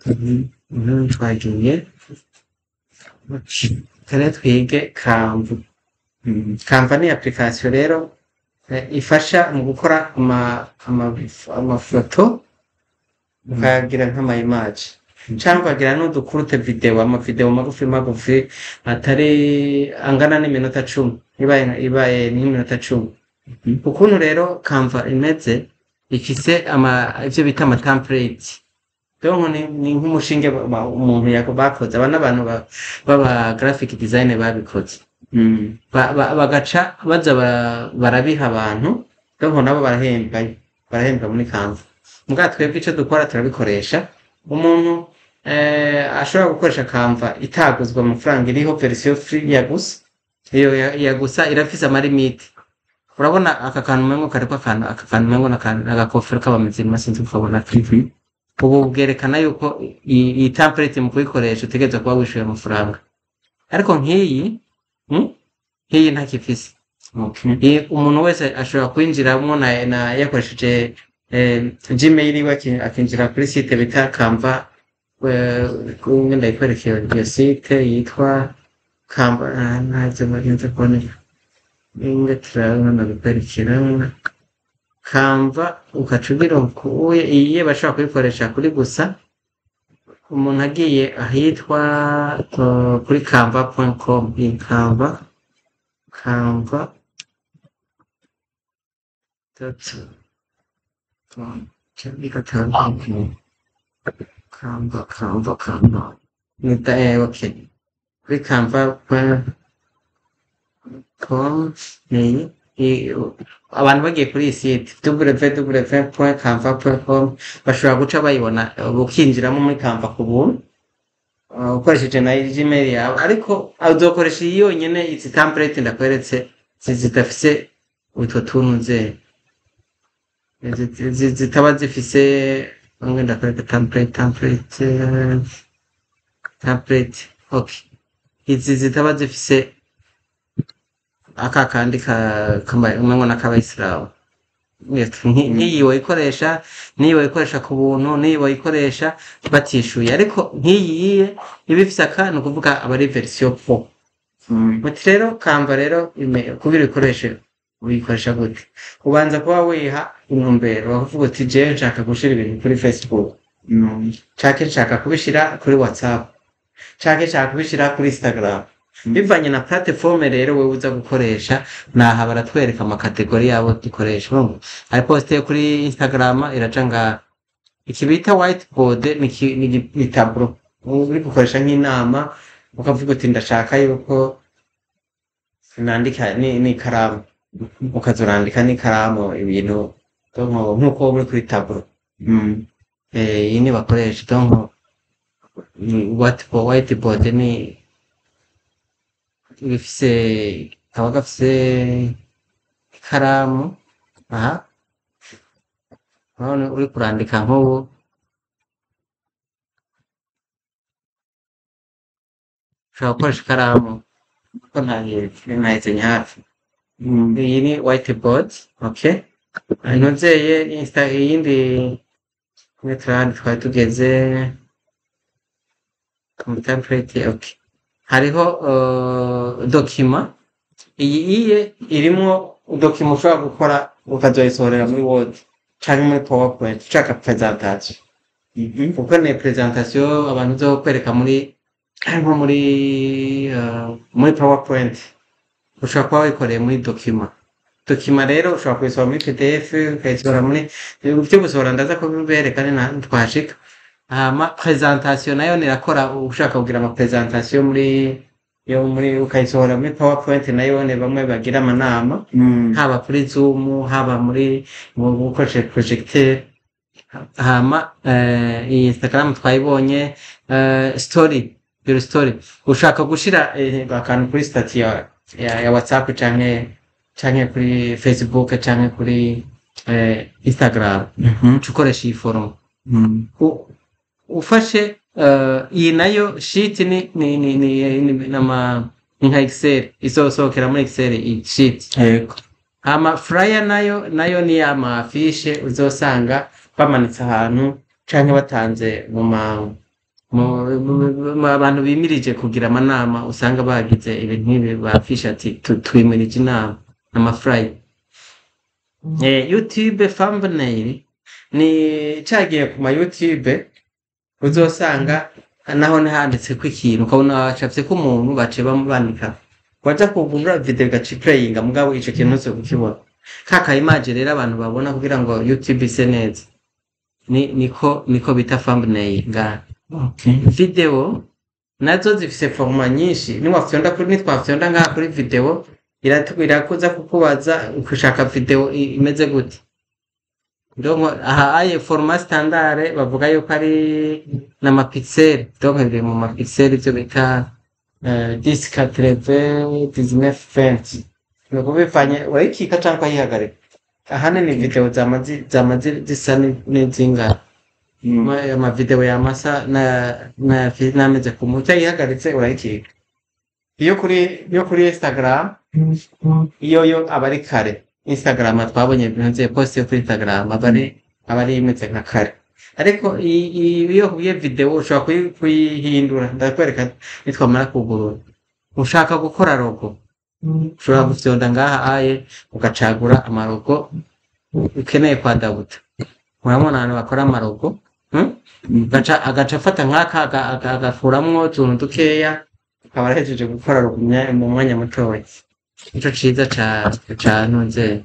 Twagiye kare twige Canva. Canva ni application rero ifasha mu gukora amafoto ukayagira nk'ama image cyangwa ukagira n'udukurute video, amavideo magufi magufi atari angana n'iminota 10, ibaye nk'iminota 10. Ukuntu rero Canva imeze, ifise ivyo bita ama template. Donc ni nk'umushinge umuntu bakoze, aba n'abantu baba graphic design babikoze. Bagaca baza barabiha abantu, donc nabo barahembwa muri Canva. Muga twebwe ico dukora turabikoresha. Umuntu ashobora gukoresha Canva itaguzwa amafaranga, iriho version free ya gusa. Iyo ya gusa irafise ama limite. Urabona aka kantu umengo kariko akantu, aka kantu umengo n'agakofero k'abamizirima, sinzi ukabona. Ubu bwerekana yuko iyi template mu kuyikoresha utegerezwa kuba wishyuye amafaranga. Ariko nk'iyi, nk'iyi ntakifise. Iyi umuntu wese ashobora kwinjiramwo na yakoresheje Gmail iwe, akinjira kuri site bita Canva. Ndayikwereka iyo site yitwa Canva. Ntazo bagenze kuboneka. Inga turabona bikwerekera Canva, ugaca ugira ukuye iyi bashobora kuyikoresha kuri gusa. Umuntu agiye ahitwa kuri canva.com, iyi Canva dot com, Canva Canva Canva ni okay, kuri canva.com ni abantu bagiye kuri iyi site www.canva.com bashobora guca bayibona, ukinjiramo muri Canva ku buntu ukoresheje na Gmail yawe. Ariko uzokoresha iyi yonyene, izi template ndakweretse zidafise utwo tuntu ze zitaba zifise. Ndakwereka template, okay, izi zitaba zifise aka kandi umengo n'akabayisilamu. Nk'iyi wayikoresha, n'iyi wayikoresha ku buntu, n'iyi wayikoresha batishuye. Ariko nk'iyi iba ifise aka, ni ukuvuga aba ari version pro. Muti rero Canva rero kugira uyikoreshe, uyikoresha gute? Ubanza kuba wiha intumbero, bakavuga uti jewe nshaka gushira ibintu kuri Facebook, canke nshaka kubishira kuri WhatsApp, canke nshaka kubishira kuri Instagram. Bivanye na plateforme rero wewe uza gukoresha, naha baratwereka ama catégories yabo dukoresha. Urumva hari post yo kuri Instagram iraca ngaha. Iki bita whiteboard ni tableau uri gukoresha nk'inama, ukavuga uti ndashaka yuko nandika n'ikaramu, ukaza urandika n'ikaramu ibintu, donc nk'uko uri kuri tableau. Iyi ni bakoresha, donc whiteboard ni bifise, kaba gafise ikaramu aha, urabona uri kurandika nk'ubu ushobora gukoresha ikaramu kuko ntayizanye hafi. Iyi ni whiteboard, okay. Ntuzeye insta iyindi turahandi twari tugeze mu template, okay. Hariho document. Iyi iye irimwo document ushobora gukora ukazoyisohorera muri Word canke muri PowerPoint ushaka presentation. Kuko ni presentation abantu uzokwereka muri nko muri PowerPoint, ushobora kuba wikoreye muri document. Document rero ushobora kuyisohora muri PDF, ukayisohora muri ivyo gusohora, ndaza kubibereka ni twashika. Hama presentation nayo nirakora, ushaka kugira ama presentation muri yo muri ukayisohora muri PowerPoint nayo, ni bamwe bagira amanama, haba kuri Zoom, haba muri mu gukoresha projecteur. Hama iyi Instagram twayibonye. Story, your story, ushaka gushira akantu kuri statut ya WhatsApp canke kuri Facebook canke kuri Instagram, uca ukoresha iyi forme. Ufashe iyi nayo sheet ni nka Excel, izosohokera muri Excel iyi sheet. Hama flyer nayo ni ama affiche uzosanga bamanitse ahantu canke batanze mu ma Mu abantu bimirije kugira amanama, usanga bagize ibintu nk'ibi, bafisha ati "Twimirije inama", amaflyer. YouTube thumbnail ni cagiye ku ma YouTube, uzosanga naho handitseko ikintu, ukabona bacafyeko umuntu, baciye bamubandika, waja kugurura video igaca iplayinga, mugabo ico kintu ntuze kukibona. Ka image rero abantu babona kugira ngo YouTube ise neza, ni niko bita thumbnail ngaha. Video nazo zifise format nyinshi. Niwafyonda kuri, nitwafyonda ngaha kuri video, irakuza kukubaza ushaka video imeze gute. Donc aha aye format standard bavuga yuko ari n'amapixel, donc biri mu mapixel, ivyo bita 10 80 19 20. Ni ukubivanye urayikika canke ukayihagarika. Ahanini video zama zisa n'izingana. Amavideo yamasa na na n'ameze ku muntu utayihagaritse, urayikika. Iyo kuri Instagram, iyo yo aba ari kare. Instagram twabonye ntuze post yo kuri Instagram aba ari imeze nka kare, ariko iyo kubwiye video ushobora kuyihindura. Ndakwereka nitwamara kugurura. Ushaka gukora logo, ushobora gufyonda ngaha aye, ugacagura amalogo ukeneye kwadabuta. Murabona ahantu bakora amalogo, Agaca afata nk'aka agakuramwo utuntu dukeya, akaba arahejeje gukora logo mu mwanya mutoya. Nico ciza ca ntuze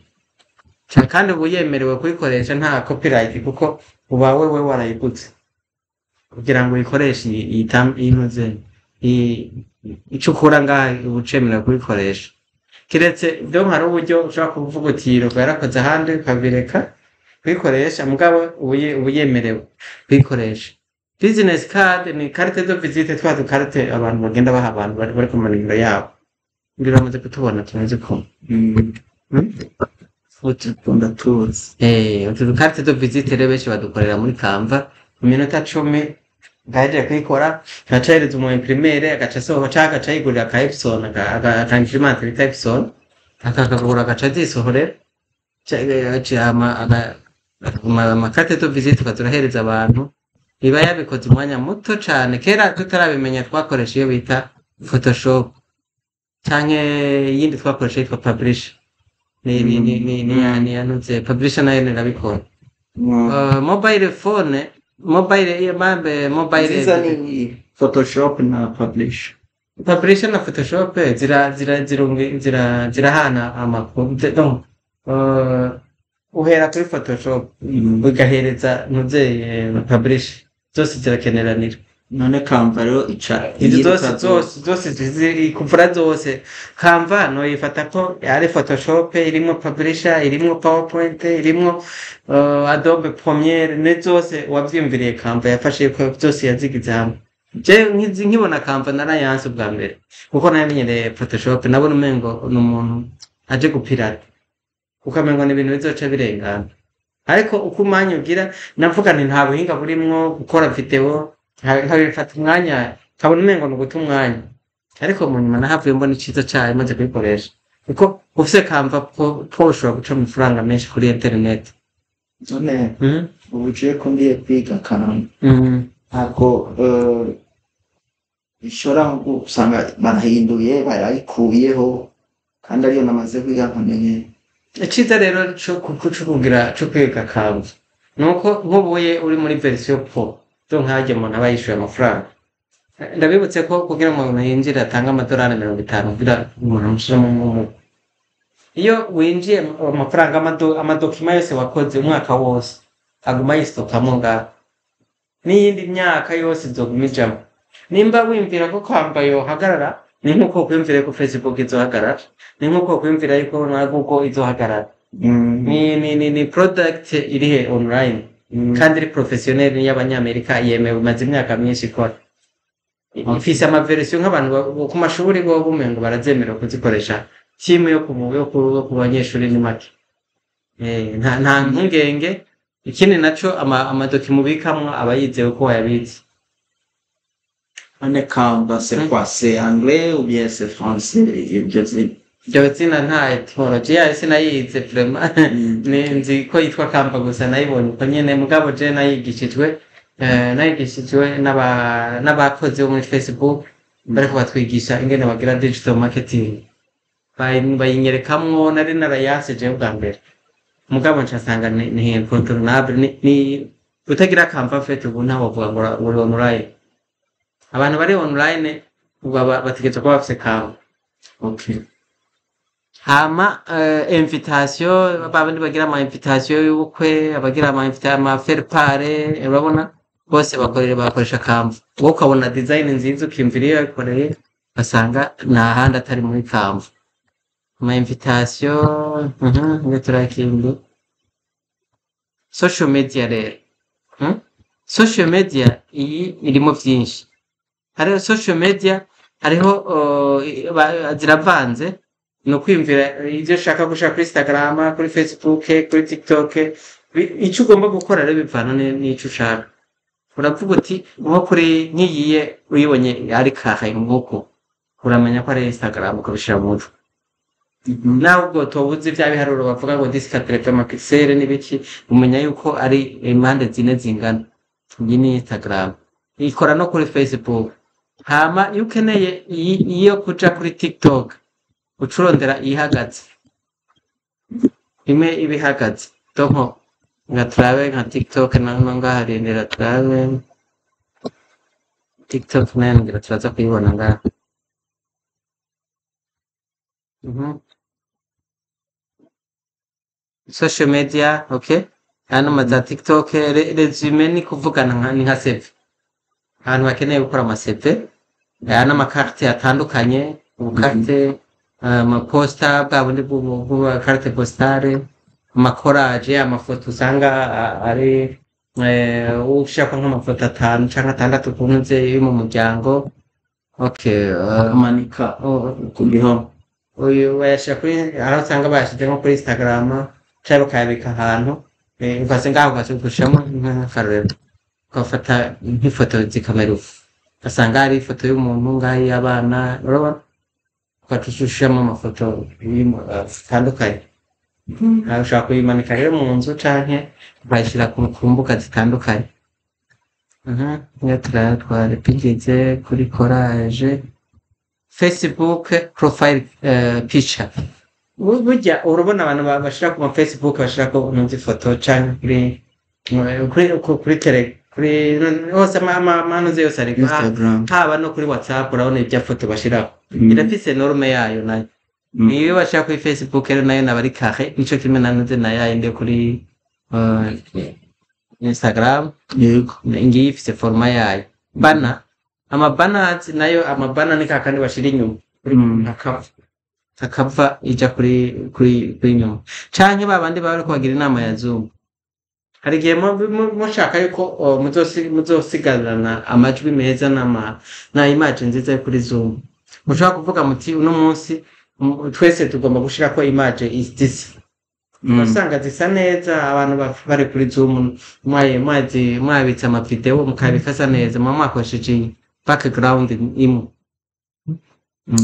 kandi ubu yemerewe kuyikoresha, nta copyright, kuko uba wewe warayiguze kugira ngo uyikoreshe. Iyi ntuze ico ukura ngaha uba ucemerewe kuyikoresha, kiretse donc hari uburyo ushobora kuvuga uti iyi logo yarakoze ahandi, ukabireka kuyikoresha, mugabo uba yemerewe kuyikoresha. Business card ni carte de visite, twa ducarte abantu bagenda baha abantu bari ku manimero yabo. Ngira bamaze kutubona tumeze kumwe. Utu Ndatuzi. Utu ducarte de visite rero benshi badukorera muri Canva mu minota 10, gahejeje kuyikora, agaca ahereza umu imprimeur, agaca asohoka, canke agaca yigurira aka Epson, aka imprimante bita Epson, akakagura, agaca azisohorera. Amacarte de visite ukaza urahereza abantu, iba yabikoze umwanya muto cane. Kera tutarabimenya twakoresha iyo bita Photoshop, canke iyindi twakoresha yitwa Publisher. Ni ni ni ni ni ni yanuze Publisher nayo nirabikora. Mobile phone, mobile iyo mambe mobile. Nziza ni Photoshop na Publish. Publisher na Photoshop zira zira zirungi zira zirahana amakuru. Donc uhera kuri Photoshop, ugahereza ntuzeye Publish, zose zirakeneranira. None Canva rero ica Izo yiruka? Zose zose zose kuvura zose. Canva noyifata ko ari Photoshop irimwo Publisher, irimwo PowerPoint, irimwo Adobe Premiere, ne zose wavyiyumviriye. Canva yafashe ko byose yazigize hamwe. Je nkibona Canva narayanse ubwa mbere, kuko namenyereye Photoshop, nabona umengo ni umuntu aje gupirata, ukamengo ni ibintu bizoca birengana. Ariko uko umwanya ugira, navuga nti nta buhinga burimwo gukora video, nkabifata umwanya, nkabona umengo ni uguta umwanya. Ariko mu nyuma nahavuye mbona iciza cayo maze kuyikoresha, kuko ufise Canva Pro ushobora guca amafaranga menshi kuri internet. None ubu je ko ngiye kwiga Canva, ntabwo bishobora nko usanga barahinduye, barayikuyeho, kandi ariyo namaze kwiga nkamenye? Iciza rero co kugira co kwiga Canva nuko nk'ubuye uri muri version pro, donc nk'harya umuntu aba yishuye amafaranga. Ndabibutse ko kugira ngo umuntu yinjire atange amadolari 50 kugira umuntu amushiremo mu. Iyo winjiye, amafaranga, amadocuments yose wakoze umwaka wose aguma yistokamo ngaho, n'iyindi myaka yose izoguma ijamwo. Nimba wiyumvira ko Canva yohagarara, ni nk'uko kwiyumvira ko Facebook izohagarara, ni nk'uko kwiyumvira yuko na Google izohagarara. Ni product iri he online kandi iri professionnel y'abanyamerika, yemewe, imaze imyaka myinshi ikora, ifise amaversion nk'abantu ku mashuri bo bumengo barazemerewe kuzikoresha. Team yo ku banyeshuri ni make. Nta mpungenge. Ikindi naco, amadocuments ubikamwo aba yizewe ko wayabitse. None Canva c'est quoi? C'est anglais ou bien c'est français? Ibyo zina. Iryo zina nta etymology yayo, sinayize vraiment. Ni nzi ko yitwa Canva gusa, nayibonye uko nyene, mugabo je nayigishijwe Nayigishijwe n'abakozi bo muri Facebook bariko batwigisha ingene bagira digital marketing. Bayinyerekamwo, nari narayanse jewe bwa mbere, mugabo nca nsanga ni incontournable, ni utagira Canva en fait ubu ntawovuga ngo uri online. Abantu bari online baba bategerezwa kuba bafise Canva. Hama invitation, babandi bagira ama invitation y'ubukwe, abagira ama invitation, ama faire-part, urabona bose bakoresha Canva. Wowe ukabona design nziza, ukiyumvira iyo yayikoreye, ugasanga nta handi atari muri Canva. Ama invitation, ngo turakindi social media rero. Social media iyi irimo vyinshi. Hariho social media, hariho ziravanze, ni ukwiyumvira ivyo ushaka gushira kuri Instagram, kuri Facebook, kuri TikTok. Ico ugomba gukora rero bivana n'ico ushaka. Uravuga uti nko kuri nkiyiye uyibonye ari carré nk'uko, uramenya ko ari Instagram, ukabishira mu mutwe. Nawe ubwo tobuze vya biharuro bavuga ngo dix quatre-vingts pixels n'ibiki, umenya yuko ari impande zine zingana. Iyi ni Instagram, ikora no kuri Facebook. Hama iyo ukeneye iyo kuja kuri TikTok, uca urondera iyihagaze, imwe iba ihagaze. Donc nga turabe nka TikTok naho ngaha, rindira turabe TikTok nayo, ngira turaza kuyibona ngaha. Social media, okay, hano za TikTok, résumé ni kuvugana ni nka CV, ahantu bakeneye gukora ama CV, aya n'amakarte atandukanye, ubukarte, amaposta, bwa bundi bw'ubu carte postale, ama collage, amafoto usanga ari ushaka nk'amafoto atanu canke atandatu ku ntuze yo mu muryango, okay. Amanika ku gihome. Uyu bayashira kuri, aho usanga bayashize nko kuri Instagram canke bakayabika ahantu, ugase ngaho ugashiramwo nk'akarorero, ugafata nk'ifoto zikamera uku, ugasanga hari ifoto y'umuntu ngaho, y'abana, urabona, ugaca ushiramo amafoto atandukanye. Aho ushobora kuyimanika rero mu nzu canke ukayishira ku mbuga zitandukanye. Niyo twari tugeze kuri collage. Facebook profile picture. Burya urabona abantu bashira ku ma Facebook, bashirako ntuzi ifoto, canke kuri tele, kuri hose, amanuze yose ariko Instagram. Haba no kuri WhatsApp, urabona ibya foto bashirako irafise norme yayo nayo. Niyo bashira kuri Facebook rero nayo naba ari carré, nico kimwe nanuze na yayindi yo kuri Instagram. Ngiyi ifise format yayo. Banner, ama banners nayo, ama banner ni kakandi bashira inyuma akava akava ija kuri inyuma, canke babandi baba bariko bagira inama ya Zoom. Hari igihe mushaka yuko muzosigarana amajwi meza na image nziza yo kuri Zoom, mushobora kuvuga muti uno munsi twese tugomba gushirako image zisa, usanga zisa neza. Abantu bari kuri Zoom, mwabitse ama video mukabika asa neza, muba mwakoresheje background imwe.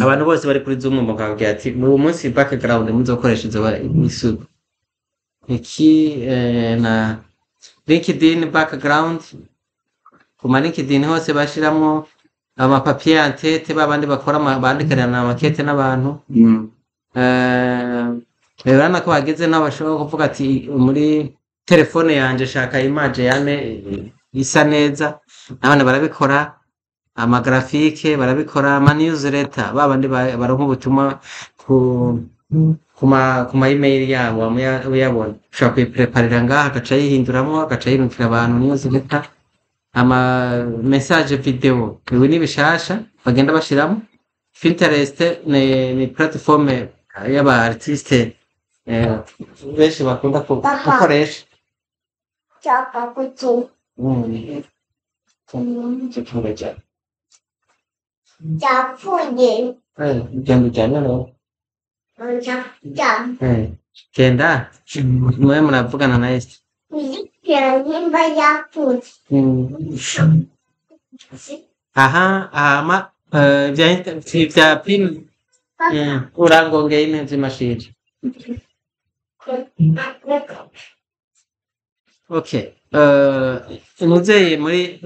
Abantu bose bari kuri Zoom mukababwira ati uyu munsi background muzokoresha izoba isuku iki. Na LinkedIn background, ku ma LinkedIn hose bashiramwo ama papier en tête, babandi bakora bandikirana amakete n'abantu. Urabona ko hageze n'aho bashobora kuvuga ati muri telefone yanje shaka image yame isa neza, nabone barabikora. Ama graphique barabikora, ama newsletter, babandi baronka ubutumwa ku ma email yabo, uyabona, ushobora kuyipreparira ngaha, agaca yihinduramwo, agaca yirungikira abantu newsletter. Ama message video, ibi ni bishasha bagenda bashiramo. Pinterest ni plateforme y'aba artiste benshi bakunda gukoresha. Nshaka kuki cyapfuye. Genda ujyane rero. Nshaka. Genda mube muravugana na Esther. Kuzitira nimba yapfuye. Aha hama vya pin urangongeye intebe z'imashini. Okay. Umuvyeyi muri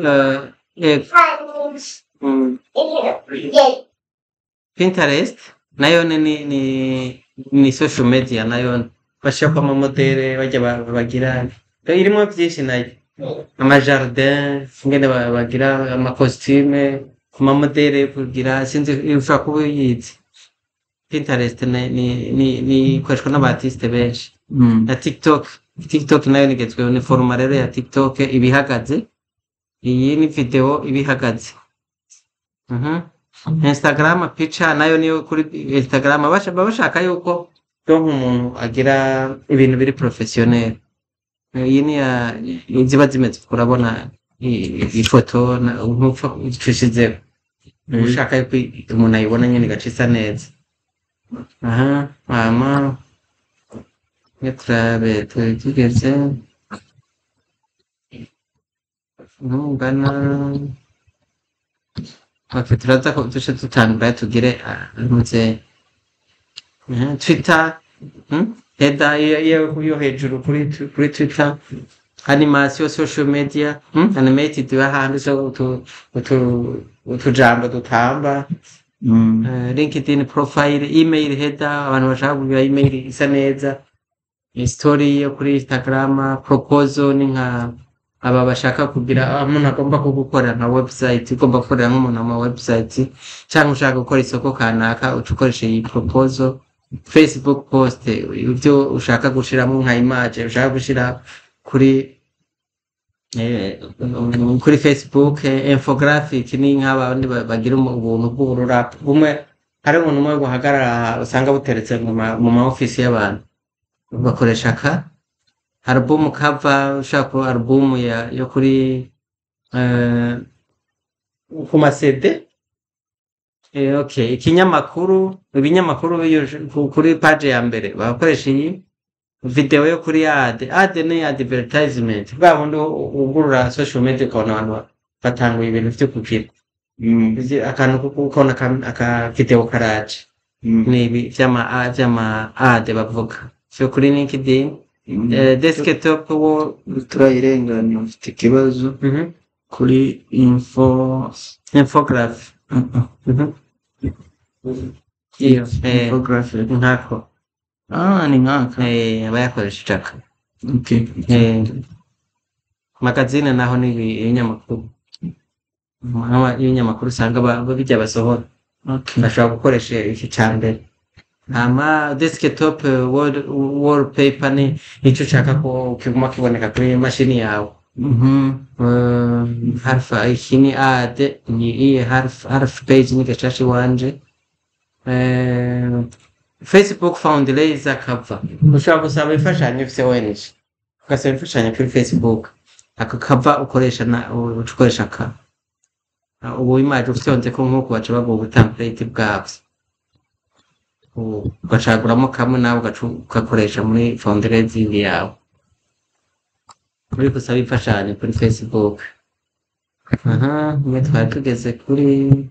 Pinterest nayo ni social media, nayo bashirako ama modèles barya bagira, irimwo vyinshi nayo, ama jardin, ingene bagira ama costumes, ama modèles yo kugira, sinzi ushobora kuba uyizi. Pinterest ni ikoreshwa n'aba artistes benshi. Na TikTok, TikTok nayo nigezweho, ni format rero ya TikTok iba ihagaze, iyi ni video iba ihagaze. Instagram picture nayo niyo kuri Instagram baba bashaka yuko donc umuntu agira ibintu biri professionnel. Iyi ni ya ziba zimeze, urabona ifoto ntupfa ucishizeho, ushaka yuko umuntu ayibona nyene igaca isa neza. Aha hama iyo turabe turi tugeze ntungana. Okay, turaza ko duce dutangura tugire ntuze Twitter, header iyo hejuru kuri Twitter, animation, social media, animated ahandi so utujambo dutamba. LinkedIn profile, email header, abantu bashaka kugira email isa neza, story yo kuri Instagram, proposal ni nka aba bashaka kugira umuntu agomba kugukorera nka website, ugomba gukorera nk'umuntu ama website cyangwa ushaka gukora isoko kanaka, uca ukoresha iyi proposal. Facebook post, ibyo ushaka gushiramo nka image ushaka gushira kuri Facebook. Infographic ni nk'abandi bagira ubuntu bw'uburura bumwe, hari umuntu umwe buhagarara usanga buteretse mu ma office y'abantu bakoresha ka album cover, ushaka ko album yo kuri ku ma CD. Okay, ikinyamakuru, ibinyamakuru kuri page ya mbere bakoresha iyi video yo kuri ad. Ad ni advertisement, bwa bundi ugurura social media ukabona abantu batanguye ibintu vyo kugira akantu ukabona aka video karaje. Ni ibi vy'ama ad bavuga vyo kuri LinkedIn. Desktop wo Turayirenganya, mfite ikibazo kuri info Infography. Iyo Infographic. Nkako. Ah, ni nkaka. Abayakoresha aka. Okay. Magazine naho ni ibinyamakuru. Ibinyamakuru usanga bijya basohora. Bashobora gukoresha iki ca mbere. Hama desktop wallpaper ni ico ushaka ko kiguma kiboneka kuri mashini yawe. Harfa iki ni ad, ni iye half page, ni gashasha iwanje. Facebook fundraiser cover, ushobora gusaba imfashanyo ufise ONG, ugasaba imfashanyo kuri Facebook, ako cover ukoresha na uca ukoresha ka ubu image ufyonze ko nk'uko baca baguha ubu template bwabyo, ugacaguramo kamwe nawe ugaca ugakoresha muri fundraising yawe uri gusaba imfashanyo kuri Facebook. Aha mwe twari tugeze kuri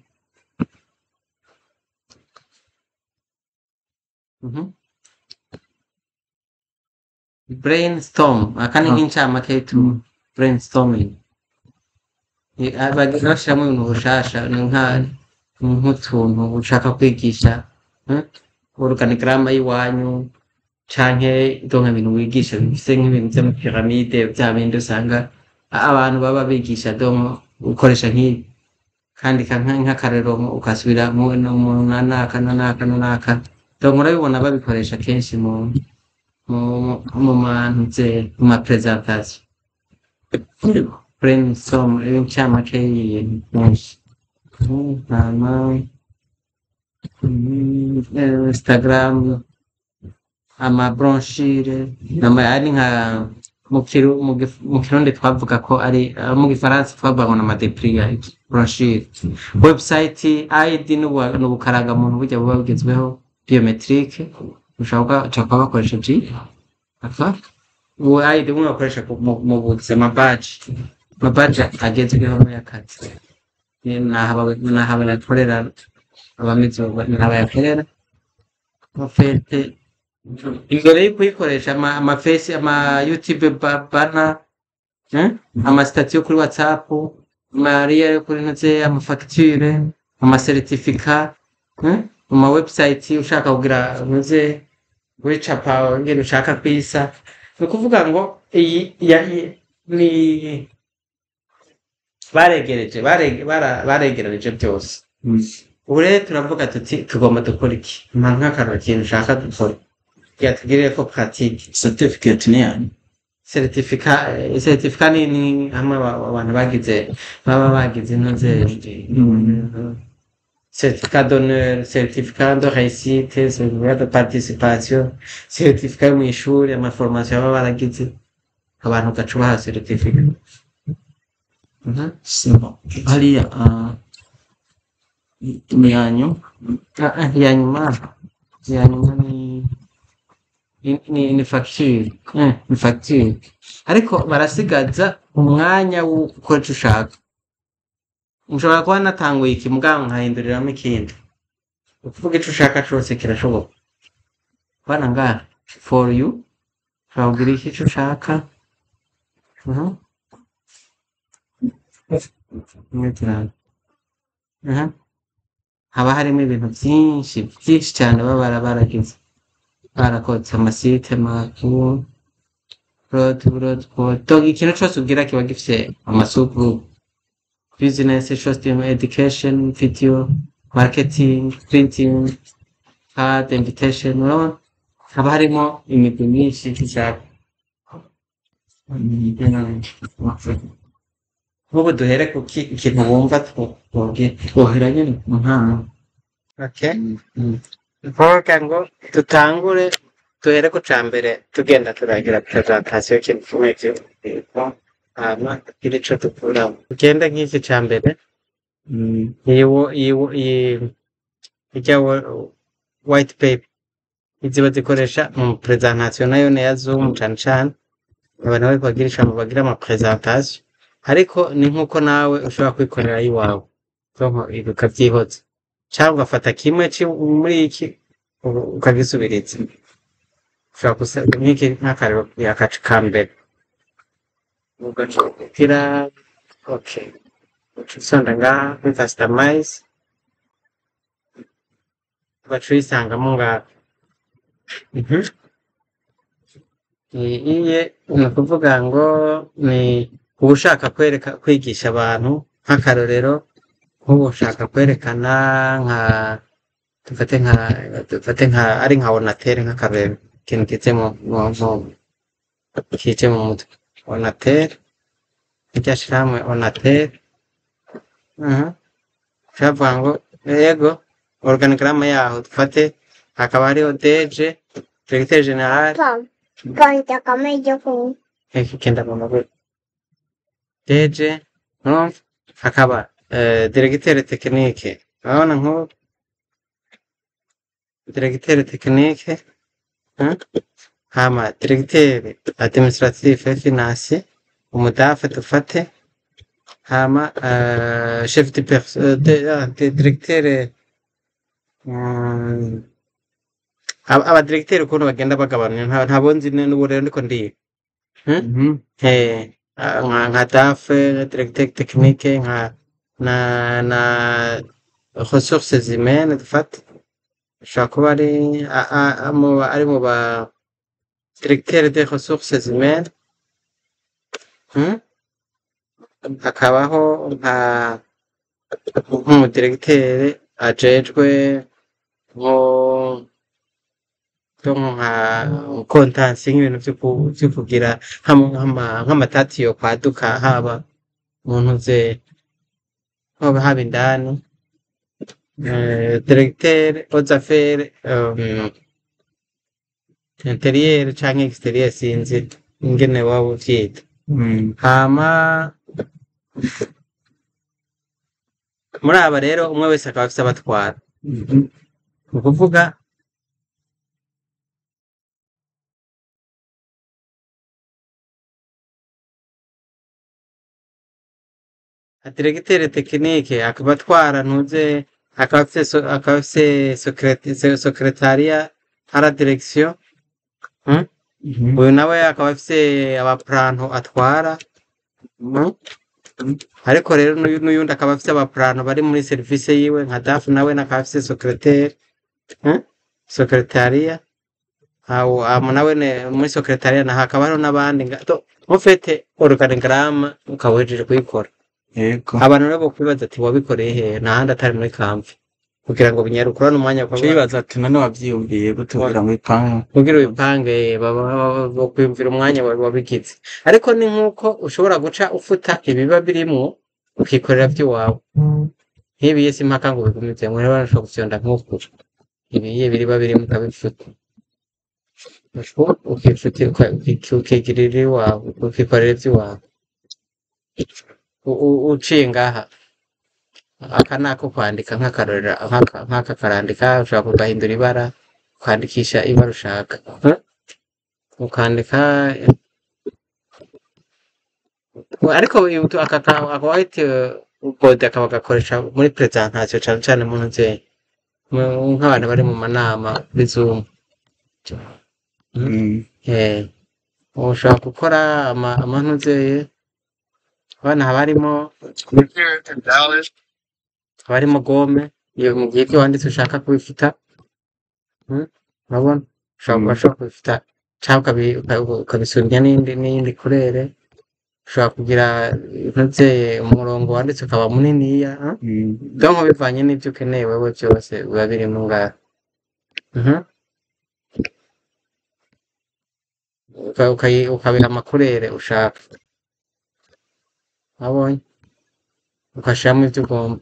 Brainstorm, aka ni nk'incamake tu brainstorming. Bagira bashiramo ibintu bushasha, ni nk'utuntu ushaka kwigisha, organigramme y'iwanyu canke donc ibintu wigisha bifise nk'ibintu vy'amapiramide, vya bindi usanga abantu baba bigisha, donc ukoresha nk'ibi kandika nk'akarero ukasubira mu na naka na naka na naka, donc urabibona babikoresha kenshi mu mantuze, mu ma présentation, brainstorm, incamake y'ibintu byinshi. Hama Instagram, ama brochure nama ari nka mu Kirundi twavuga ko ari mu Gifaransa twavuga ngo n'ama dépliant, brochure. Website ID n'ubukarangamuntu burya buba bugezweho, biométrique, ushobora kuba bakoresha G aka ubu ID bumwe bakoresha mu buzima, badge agezweho y'akazi. Naha bayakorera abameze, naha bayakorera. En fait, imbere yo kuyikoresha ama face, ama YouTube banner. Eh? Ama statuts yo kuri WhatsApp, mariya yo kuri ntuze, amafagitire, amasertifika, eh? Mu ma website ushaka kugira ntuze wicapa ingene ushaka kwisa. Ni ukuvuga ngo iyi ni baregereje baregeranije byose. Ubu rero turavuga tuti tugomba dukora iki? Mpa nk'akantu, ikintu ushaka dukora kugira tugirire ko pratique. Certificate ni yani? Certificat, certificat ni hamwe abantu bagize, baba bagize intuze, certificat d'honneur, certificat de réussite, certificat de participation, certificat yo mw'ishuri, ama formation baba baragize abantu, ugaca ubaha certificat. C'est bon. Hariya ni yanyu. Ah, ah, iya nyuma ni facture, ni facture, ariko barasigaza umwanya wo gukora ico ushaka. Ushobora kuba natanguye iki mugabo nkahinduriramo ikindi. Ukuvuga ico ushaka cose kirashoboka. Bana ngaha for you ushobora kugira iki ico ushaka. Imwe turaba. Haba harimo ibintu byinshi byinshi cyane, baba baragize, barakotse ama site makuru prod prod prod. Donc ikintu cose ubwira kiba gifise ama sous-groupe: business, social, education, video, marketing, printing, card, invitation. Urabona haba harimo imigwi myinshi ishaka. Nk'ubu duhere kuki ikintu wumva twobwira? Twohera nyene ku ntango. Okay, mvuga ngo dutangure duhere ku ca mbere, tugenda turagira presentation y'ikintu kimwe kimwe, hama tugire ico dukuramo. Tugende nk'iki ca mbere. Iyi irya white paper, izi bazikoresha mu presentation nayo ya Zoom cane cane abantu bariko bagira ijambo, bagira ama presentation, ariko ni nkuko nawe ushobora kwikorera iwawe. Donc ibi ukavyihoza canke ugafata kimwe muri iki ukagisubiriza. Ushobora gusa nk'iki, nk'akarero akaca ka mbere ugaca ugira okay, uca usonda ngaha kuri customize, ugaca uyisangamo ngaha. Iye ni ukuvuga ngo ni uba ushaka kwereka, kwigisha abantu. Nk'akarorero, nk'ubu ushaka kwerekana nka dufate nka ari nka Onatel, nk'akarorero, ikintu kize mu kije mu mutwe, Onatel, irya shirahamwe Onatel. Ushobora ngo yego organigramme yaho, dufate hakaba hariho DG, directeur général. Papa, kama ibyo kunywa. Kenda mu maguru DG, urumva hakaba directeur technique, urabona nk'ubu directeur technique, hama directeur administratif et financier, umu DAF dufate, hama chef de directeur, aba directeur ukuntu bagenda bagabanya, ntabo nzi n'ubu rero ndiko ndiga. Nka DAF, directeur technique, nka na ressources humaines dufate, ashobora kuba ari ari mu ba directeur des ressources humaines, Hakabaho nk'umu directeur ajejwe nko nka kontansi, nk'ibintu vyo kugira nk'amatati yo kwaduka, haba mu ntuze, hoba haba indani, directeur aux affaires intérieures canke extérieures, sinzi ingene waba uvyita. Hama muri aba rero umwe wese akaba afise abatwara. Ni ukuvuga directeur technique akaba atwara ntuze, akaba afise secrétariat à la direction, Uyu nawe akaba afise abapranto atwara. Mm. Ariko rero n'uyundi akaba afise abaplano bari muri service yiwe nka DAF, nawe akaba afise secrétaire, secrétariat aho amo nawe muri secrétariat naho hakaba hariho n'abandi en fait organigramme ukaba uhejeje kuyikora. Abantu rero bokwibaza ati wabikoreye hehe? Nta handi atari muri Canva, kugira ngo binyaruke urabona umwanya Uca wibaza ati none wavyiyumviye gute kugira ngo ubipange? Kugira ubipange bokwiyumvira umwanya wabigize. Ariko ni nk'uko ushobora guca ufuta ibiba birimwo ukikorera vy'iwawe. Nk'ibiye si impaka ngo bigumizemwo, rero urashobora gufyonda nk'uku ibiye biriba birimwo ukabifuta, ukifuta ukigirira iwawe, ukikorera ivy'iwawe. Uciye ngaha, aka nako kwandika nk'akarorero, nk'aka karandika, ushobora kugahindura ibara, ukandikisha ibara ushaka. Ukandika ariko aka aka white board akaba gakoresha muri presentation cane cane mu ntuze nk'abantu bari mu manama kuri Zoom. Ushobora gukora amantuze abana haba harimo gomme iyo mu gihe ibyo wanditse ushaka kubifuta. Urabona urashobora kubifuta canke ukabisumbya n'iyindi couleur. Ushobora kugira ntuzeye umurongo wanditse ukaba muniniya. Donc bivanye n'ivyo ukeneye wewe vyose biba birimwo ngaha. Ukabiha ama couleur ushaka, wabonye, ugashiramwo ivyo ugomba.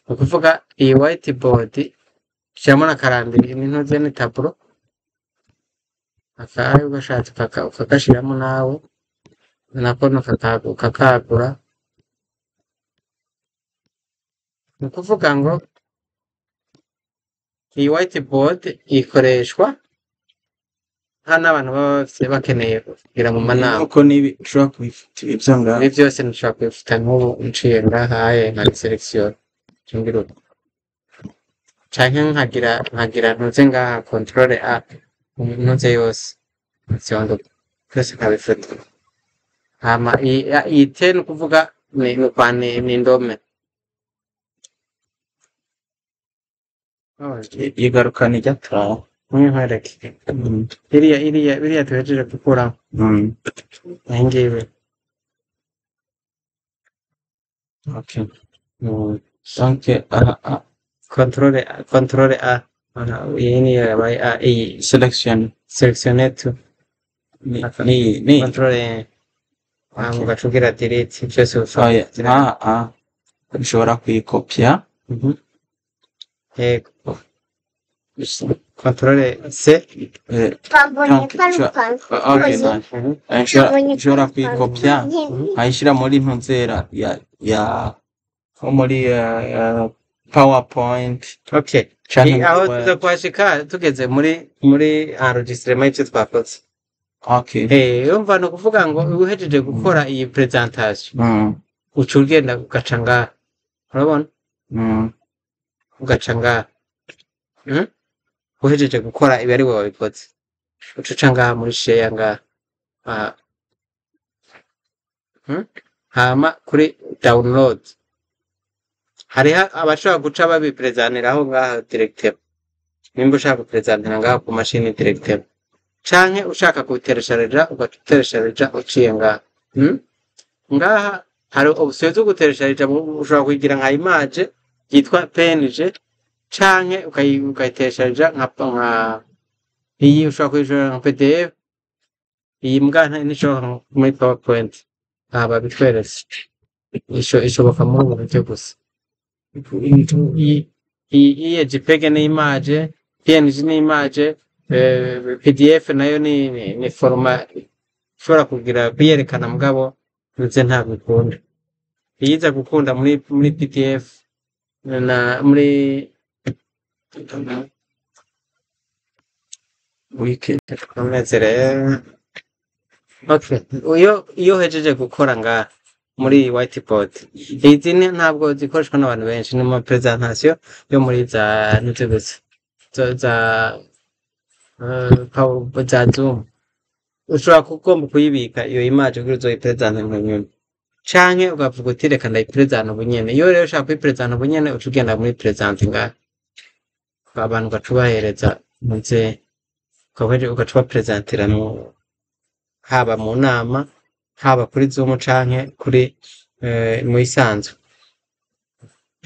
Ni ukuvuga iyi whiteboard ushiramo na calendrier n'intuze ni tableau, akaye ugashatse ukagashiramo nawe nako ukakagura. Ni ukuvuga ngo iyi whiteboard ikoreshwa nka n'abantu baba bafise bakeneye kugira mu manama. Nuko nibi ushobora kubifuta ivyo ngaho. Ibi vyose nshobora kubifuta nk'ubu nciye ngahaye nka selection ngira uko, canke nkagira ntuze ngaha control A, ntuze yose nfyonda byose nkabifuta. Hama iyi T ni ukuvuga ni indome. Igarukana irya turaho. Nkwereke iriya biriya tuhejeje gukuramo. Iyi ngiyi. Okay. Donc aha Control A. Aha, iyi niyo yabaye A, iyi selection. Sélectionner tout. Ni ni Control A. Hama ugaca ugira delete byose. Oya, ah ushobora kuyikopya. Yego, control C. Twabonye Donc, ko ari okay, ukoze. nice. Nshobora Twabonye ko nshobora ari kuyikopya nkayishyira muri ntunsera ya nko muri PowerPoint Okay. canke muri Aho Word. tuza kuhashika tugeze muri enregistrement y'ivyo twakoze. Urumva ni ukuvuga ngo uhejeje gukora iyi presentation, uca ugenda ugaca ngaha, urabona, ugaca ngaha. Uhejeje gukora ibi ari we wabikoze, uca uca ngaha muri share ngaha. Aha. Hama kuri download hariho abashobora guca babiprezaniraho ngaha directement, nimba ushaka guprezantira ngaha ku mashini directement, canke ushaka kubitereshareja ugaca utereshareja uciye ngaha. Ngaha hari option zo gutereshareja, ushobora kuyigira nka image yitwa PNG, canke ukayitereshareja nka iyi, ushobora kuyishora nka PDF. Iyi mbwa ntishoboka muri PowerPoint, aha babitweretse. Ishoboka muri ubu buryo gusa. Iyi JPEG ni image, PNG ni image, PDF nayo ni format ushobora kugira kuyerekana, mugabo ndetse ntabwo ikunda. Iyiza gukunda muri PDF na muri Wiki. Komeze rero. Okay, iyo uhejeje gukora ngaha muri iyi whiteboard, izi ntabwo zikoreshwa n'abantu benshi, ni mu presentation yo muri za ntuze gusa za Zoom. Ushobora kugomba kuyibika iyo image kugira uzoyipresente mu nyuma. Canke ukavuga uti reka ndayipresente ubu nyene. Iyo rero ushaka kuyipresenta ubu nyene, uca ugenda muri present ngaha, abantu ugaca ubahereza muze, ugaca ubapresentera mu haba mu nama, haba kuri Zoom canke kuri mu isanzwe,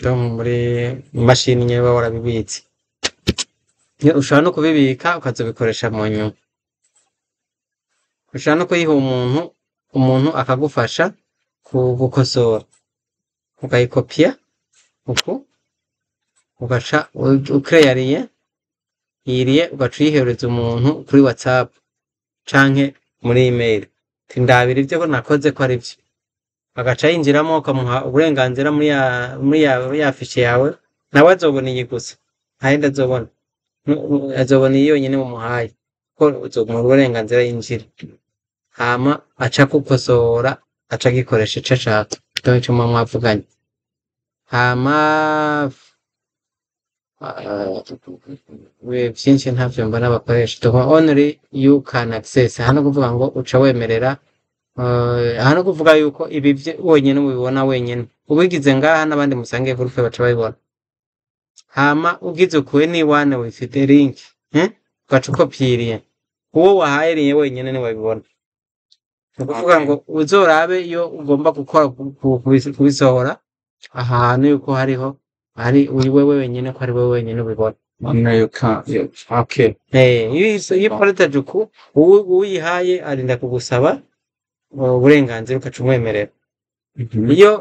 donc muri mashini nyene uba warabibitse. Ushobora no kubibika ukazobikoresha mu nyuma. Ushobora no kuyiha umuntu, umuntu akagufasha gukosora, ukayikopiya uku, ugaca ukereya lien, iyi lien ugaca uyihereza umuntu kuri WhatsApp canke muri email, uti ndabira ivyo nakoze ko ari vyo, agaca yinjiramo, ukamuha uburenganzira muri ya fichier yawe. Nawe azobona iyi gusa, ntayindi azobona. Azobona iyi yonyene mumuhaye, kuko uzomuha uburenganzira yinjire, hama aca gukosora, aca agikoresha ico ashaka, donc ico muba mwavuganye. Hama vyinshi ntavyo mbona bakoresha. Donc only you can access, aha no kuvuga ngo uca wemerera, aha no kuvuga yuko ibi wenyene ubibona wenyene. Ubigize ngaha, n'abandi musangiye groupe baca babibona. Hama ugize ukuwe ni one with the link, eh? Ugaca ukopyiriye, uwo wahaye lien wenyene niwe abibona. Ni ukuvuga ngo uzorabe iyo ugomba gukora kubisohora aha hantu, yuko hariho hari wewe wenyene, ko ari wewe wenyene ubibona. No, you can't. You, okay. Iyo upartaje uku, uwihaye arinda kugusaba uburenganzira, ukaca umwemerera.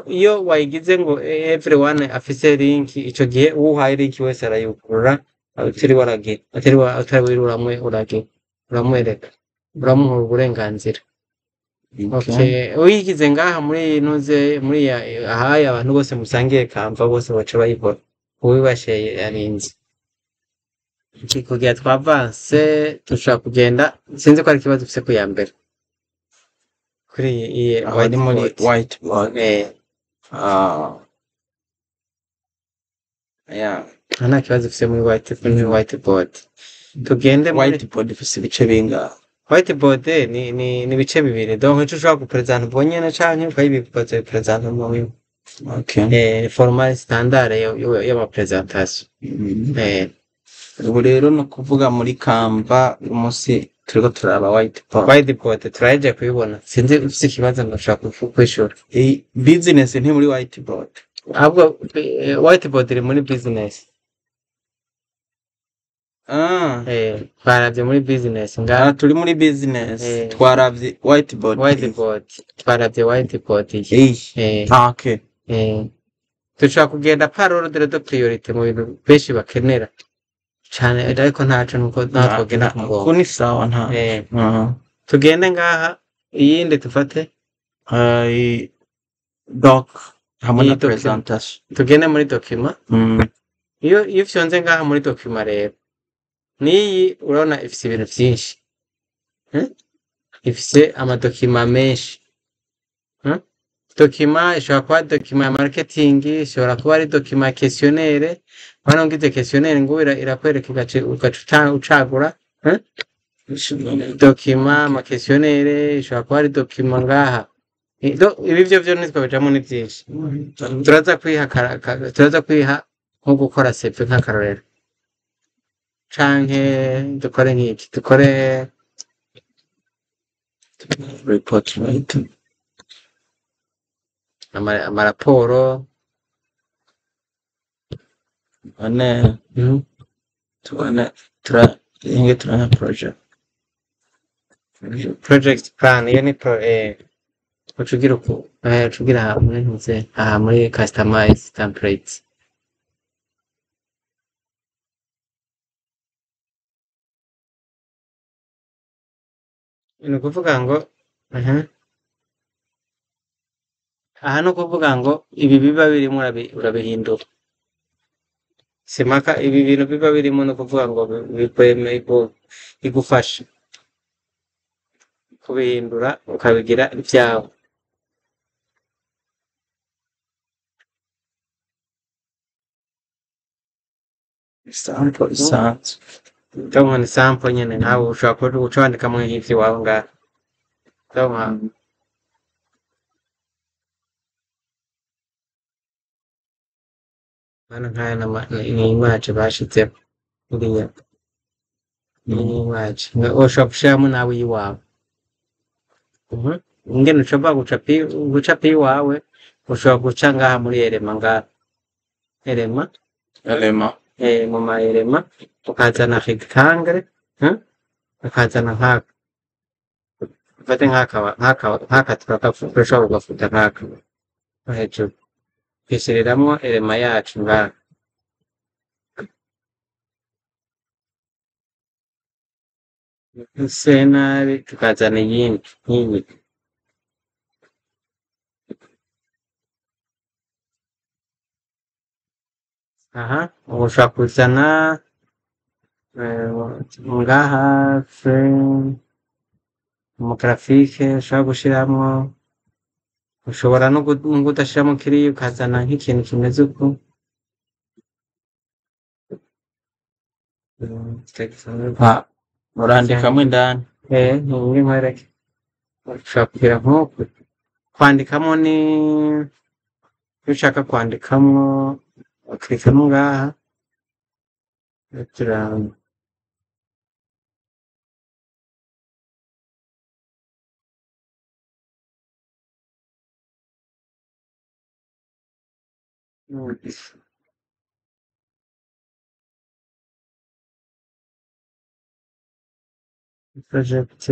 Iyo wayigize ngo everyone afise link, ico gihe uwuhaye link wese arayugurura, utiriwe aragira, utiriwe uragira uramwereka, uramuha uburenganzira. Okay, uyigize ngaha muri ntuze muri ahaye abantu bose musangiye Canva, bose baca bayibona, uwibasheye arinze. Iki kugira twavanse, dushobora kugenda, sinzi ko ari ikibazo ufise ku ya mbere kuri iyi Aho ni muri whiteboard. Whiteboard. Ah, yeah. Aha nta kibazo ufise muri whiteboard. Tugende muri Whiteboard ifise ibice bingahe? Whiteboard ni ibice bibiri, donc ico ushobora gupresenta ubwo nyene canke ukayibika ukazoyipresenta mu nyuma. Format standard y'ama presentation. Ubu rero ni ukuvuga muri Canva uyu munsi turiko turaraba whiteboard. Whiteboard turahejeje kubibona, sinzi ufise ikibazo ndashobora kwishura. Iyi business nti muri whiteboard. Ahubwo whiteboard iri muri business. Ah, Twaravye muri business ngaha. Ah, turi muri business. Twaravye whiteboard. Whiteboard, twaravye whiteboard iyi. Iyi. Ah, okay. Dushobora kugenda par ordre de priorité mu bintu benshi bakenera cane, ariko ntaco nuko naho twogenda ku murongo. Uku ni sawa, nta. Ah. Tugende ngaha, iyindi dufate. Doc hamwe Iyi na document. presentation. Tugende muri document. Iyo ufyonze ngaha muri document rero, niyi urabona ifise ibintu vyinshi, Ifise amadokima menshi, Document ishobora kuba document ya marketing, ishobora kuba ari document ya questionnaire. Hano ngize questionnaire ngo irakwereka, ugaca ucagura, Document ama questionnaire, ishobora kuba ari document ngaha. Ibi vyo ntitwabijamwo, ni vyinshi. Turaza kwiha nko gukora CV nk'akarorero, canke dukore nk'iki, dukore Report writing. Amaraporo. Ane tubone tura inge turana project. Project plan, iyo ni uca ugira uku, uca ugira aha muri ntuze, aha muri customize templates. Ni ukuvuga ngo aha ni ukuvuga ngo ibi biba birimo urabihindura, simpaka ibi bintu biba birimo, ni ukuvuga ngo igufasha kubihindura ukabigira ibyawe. Sample isanzwe. Donc ni sample nyene, nawe ushobora kuba uca wandikamo nk'ivyo iwawe ngaha. Donc Hano nkaya ni image bashizeko iriya ni image ushobora gushiramo nawe iyiwawe. Ingene ushobora gucapa iwawe, ushobora guca ngaha muri elema, ngaha elema Elema. Mu ma elema ukazana rectangle, ukazana nkaka, ufate nkaka turashobora kugafuta nkaka no hejuru, twishiriramwo elema yacu ngaha. Se nabi tukazana iyindi nk'iyi. Aha ubu ushobora kuzana ngaha frame mu graphique ushobora gushiramwo, ushobora no kudashiramo kiriya ukazana nk'ikintu kimeze uku. Urandikamwo indani. Ni nkwereke. Ushobora kugira nk'uku kwandikamo, ni iyo ushaka kwandikamwo uklikamo ngaha. Project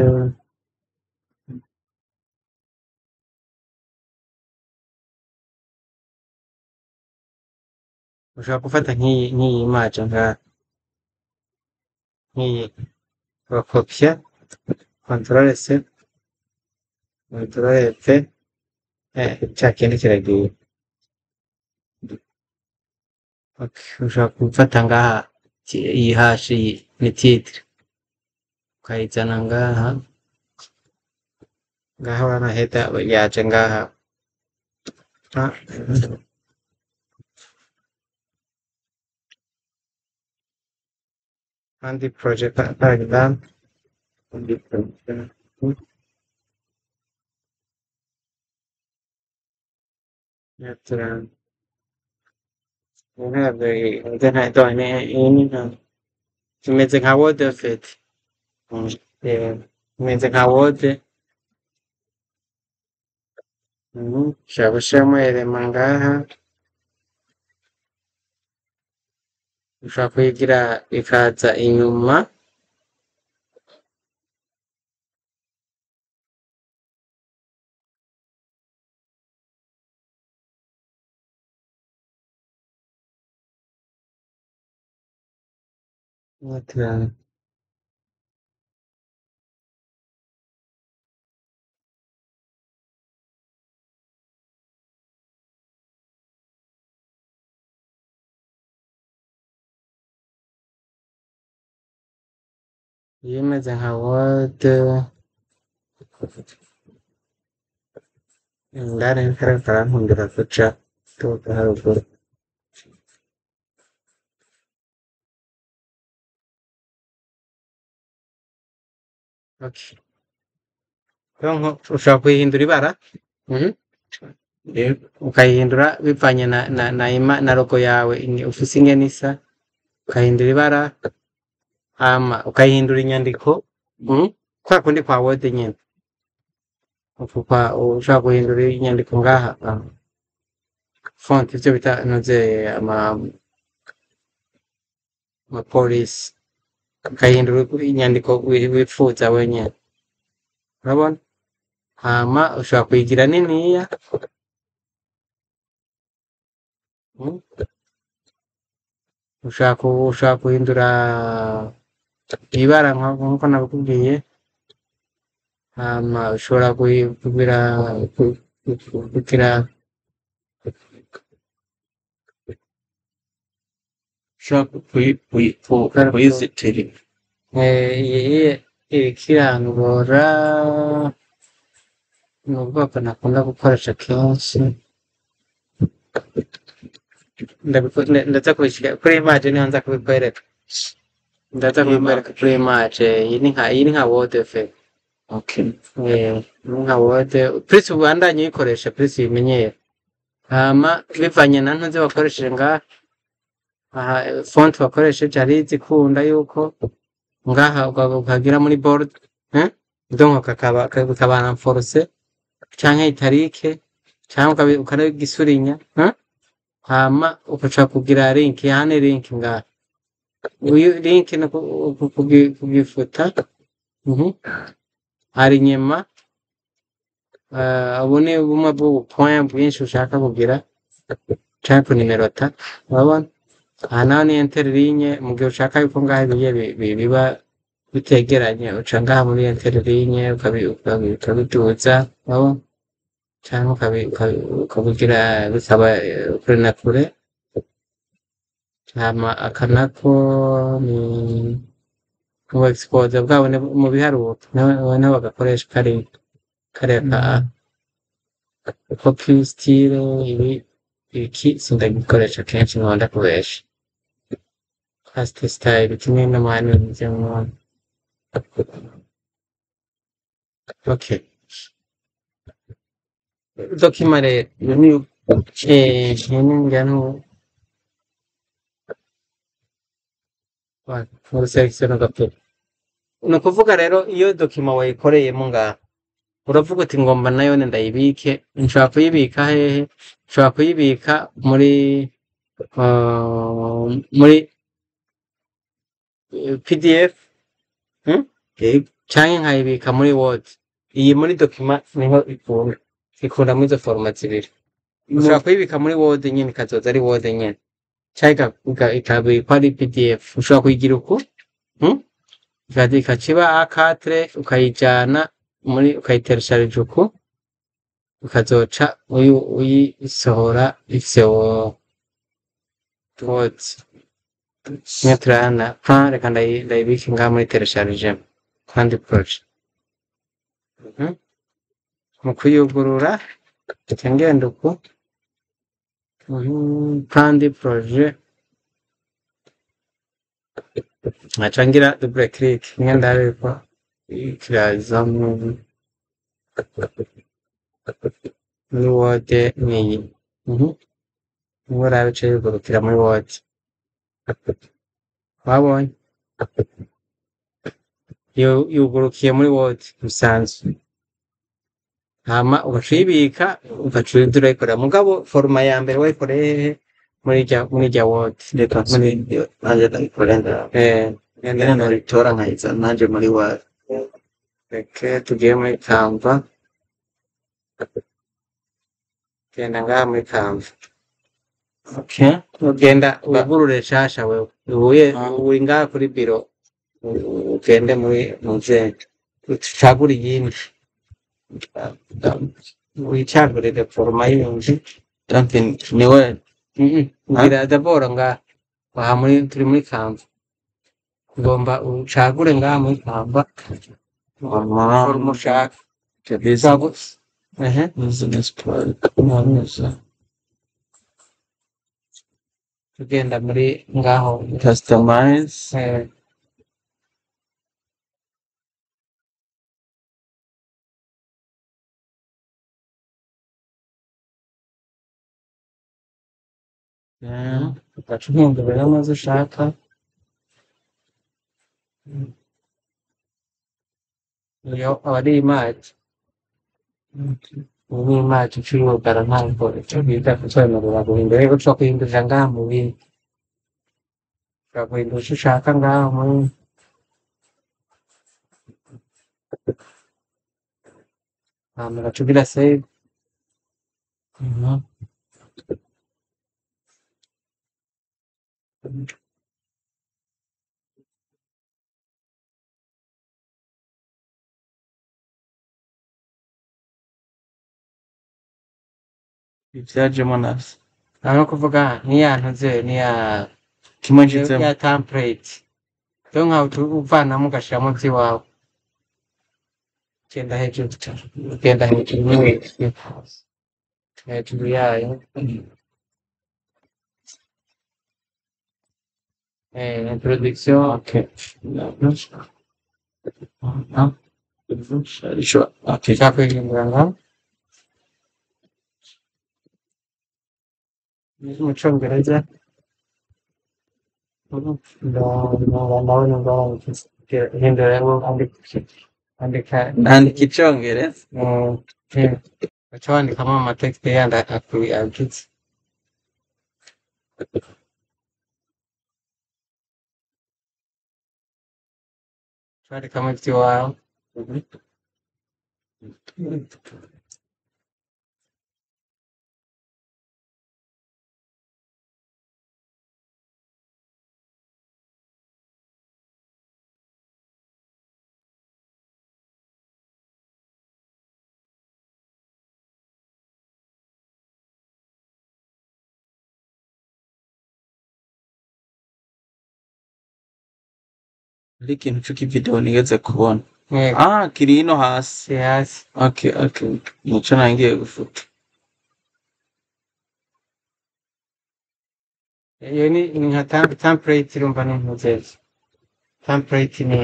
ushobora gufata nk'iyi image ngaha, nk'iyi ugakopya control C control V, ca kindi kiragiye. Okay, ushobora gufata ngaha iyi hash, iyi ni titre, ukayizana ngaha, ngaha urabona header yaje ngaha. Andi project par exemple, andi project. Imeze nka Word en fait. Imeze nka Word. Ushobora gushiramo elema ngaha, ushobora kuyigira ikaza inyuma. Iyo imeze nka Word indani ntikariko karankundira kuja tuga haruguru. Okay. Donc ushobora kuyihindura ibara, ukayihindura bivanye na logo yawe ufise ingene isa, ukahindura ibara, hama ukayihindura inyandiko, kwa kundi kwa Word nyene. Ushobora guhindura inyandiko ngaha, font ivyo bita noze ama police, ukayihindura inyandiko wifuza wenyene, urabona. Hama ushobora kuyigira niniya, ushobora guhindura ibara nkuko nabikubwiye. Hama ushobora kugira Ushobora kuyizitira. Iyi iriko irangora, ni ubwoko ntakunda gukoresha kenshi. Ndaza kubishira kuri image, niho nza kubikwereka. Ndaza kubikwereka kuri image. Iyi ni nka Word fe. Okay. Ni nka Word. Plus ubandanye uyikoresha, plus uyimenyera. Hama bivanye na ntuze wakoresheje ngaha, Aha font wakoresheje hari izikunda yuko ngaha ukagira muri bold, eh? Donc kakaba kakaba renforcé canke italique canke ukanagisulinya, eh? Hama ukaca kugira link, hane link ngaha. Uyu link no kugifuta. Hari inyuma ubu ni bumwe bw'ubupoint bwinshi ushaka kugira canke kunimerota, urabona? Aha naho ni interligne, mu gihe ushaka yuko ngaha ibiye biba bitegeranye, uca ngaha muri interligne ukabiduza, urabona? Canke ukabigira bikaba kure na kure. Hama aka nako ni mu expose bwabo ni mu biharuro, niho bagakoresha kari kariya ka copy style. Ibi iki sindagikoresha kenshi, nkunda kubesha fast style kimwe n'amahane byo. Okay, document rero Iyo ni nyene ngira muri selection gato. Ni ukuvuga rero iyo document wayikoreyemo ngaha, uravuga uti ngomba nayo ndayibike. Nshobora kuyibika hehe? Nshobora kuyibika muri PDF, Yego. Canke nkayibika muri Word. Iyi muri document niho ikunda muri izo format zibiri. Ushobora kuyibika muri Word nyene, ikazoza ari Word nyene, canke ikabikwa ari PDF. Ushobora kuyigira uku, ikaca iba A4, ukayijana muri ukayiteresharija uku, ukazoca uyisohora ifise Word. Niyo turabona plan. Reka ndayibike ngaha muri téléchargement kandi projet. Mu kuyugurura nca ngenda uku, kandi projet nkaca ngira double clic, niyo ndabe ko kiraza muri Word niyi. Niho urabe ica yugurukira muri Word. Wabonye yugurukiye muri Word bisanzwe, hama ugaca uyibika, ugaca uza urayikorera. Mugabo format ya mbere wayikoreye hehe? Muri rya Word. Reka nsubire nanje ndabikore ndabe ngene noritora nkayizana nanje muri Word. Reke tugiye muri Canva. Genda ngaha muri Canva. Okay. Ugenda wugurure shasha wewe ubuye. Uri ngaha kuri biro, ugende muri muze ucagure iyindi, wicagurire format yindi. Donc ni Word. Ngira d'abord ngaha aha muri turi muri Canva, ugomba ucagure ngaha muri Canva format ushaka. Business. Ehe. Business plan. Tugenda muri ngaho. Customize. Yeah. Ugaca uhindura maze ushaka. Iyo aba ari image. Ubu ni image uca uyugara, ntabwo ico bita kutwemerera guhindura. Rero ushobora guhindurira ngaha mu bindi, ushobora guhindura ico ushaka ngaha muri. Hama ugaca ugira save. Ivyajemo navyo. Aha no kuvuga niya ntuze niya Kimwe nshizemo. Ya template rero nkaho uvanamo ugashiramo ivy'iwawe. Genda hejuru, genda hejuru nyene, hejuru yayo. Introduction. Okay. Okay. Ushaka kuyihindura ngaho mu congereza. Ndabona hindura andika Nandika icongereza. Baca wandikamo amatekste yandi agize. Wandikamo ivy'iwawe. Hari ikintu c'ikivideo nigeze kubona. Yego. Ah, kiri hino hasi. Si hasi. Okay, okay. Nico nangiye gufuta. Iyo ni nka template, urumva ni ntuzezo. Template ni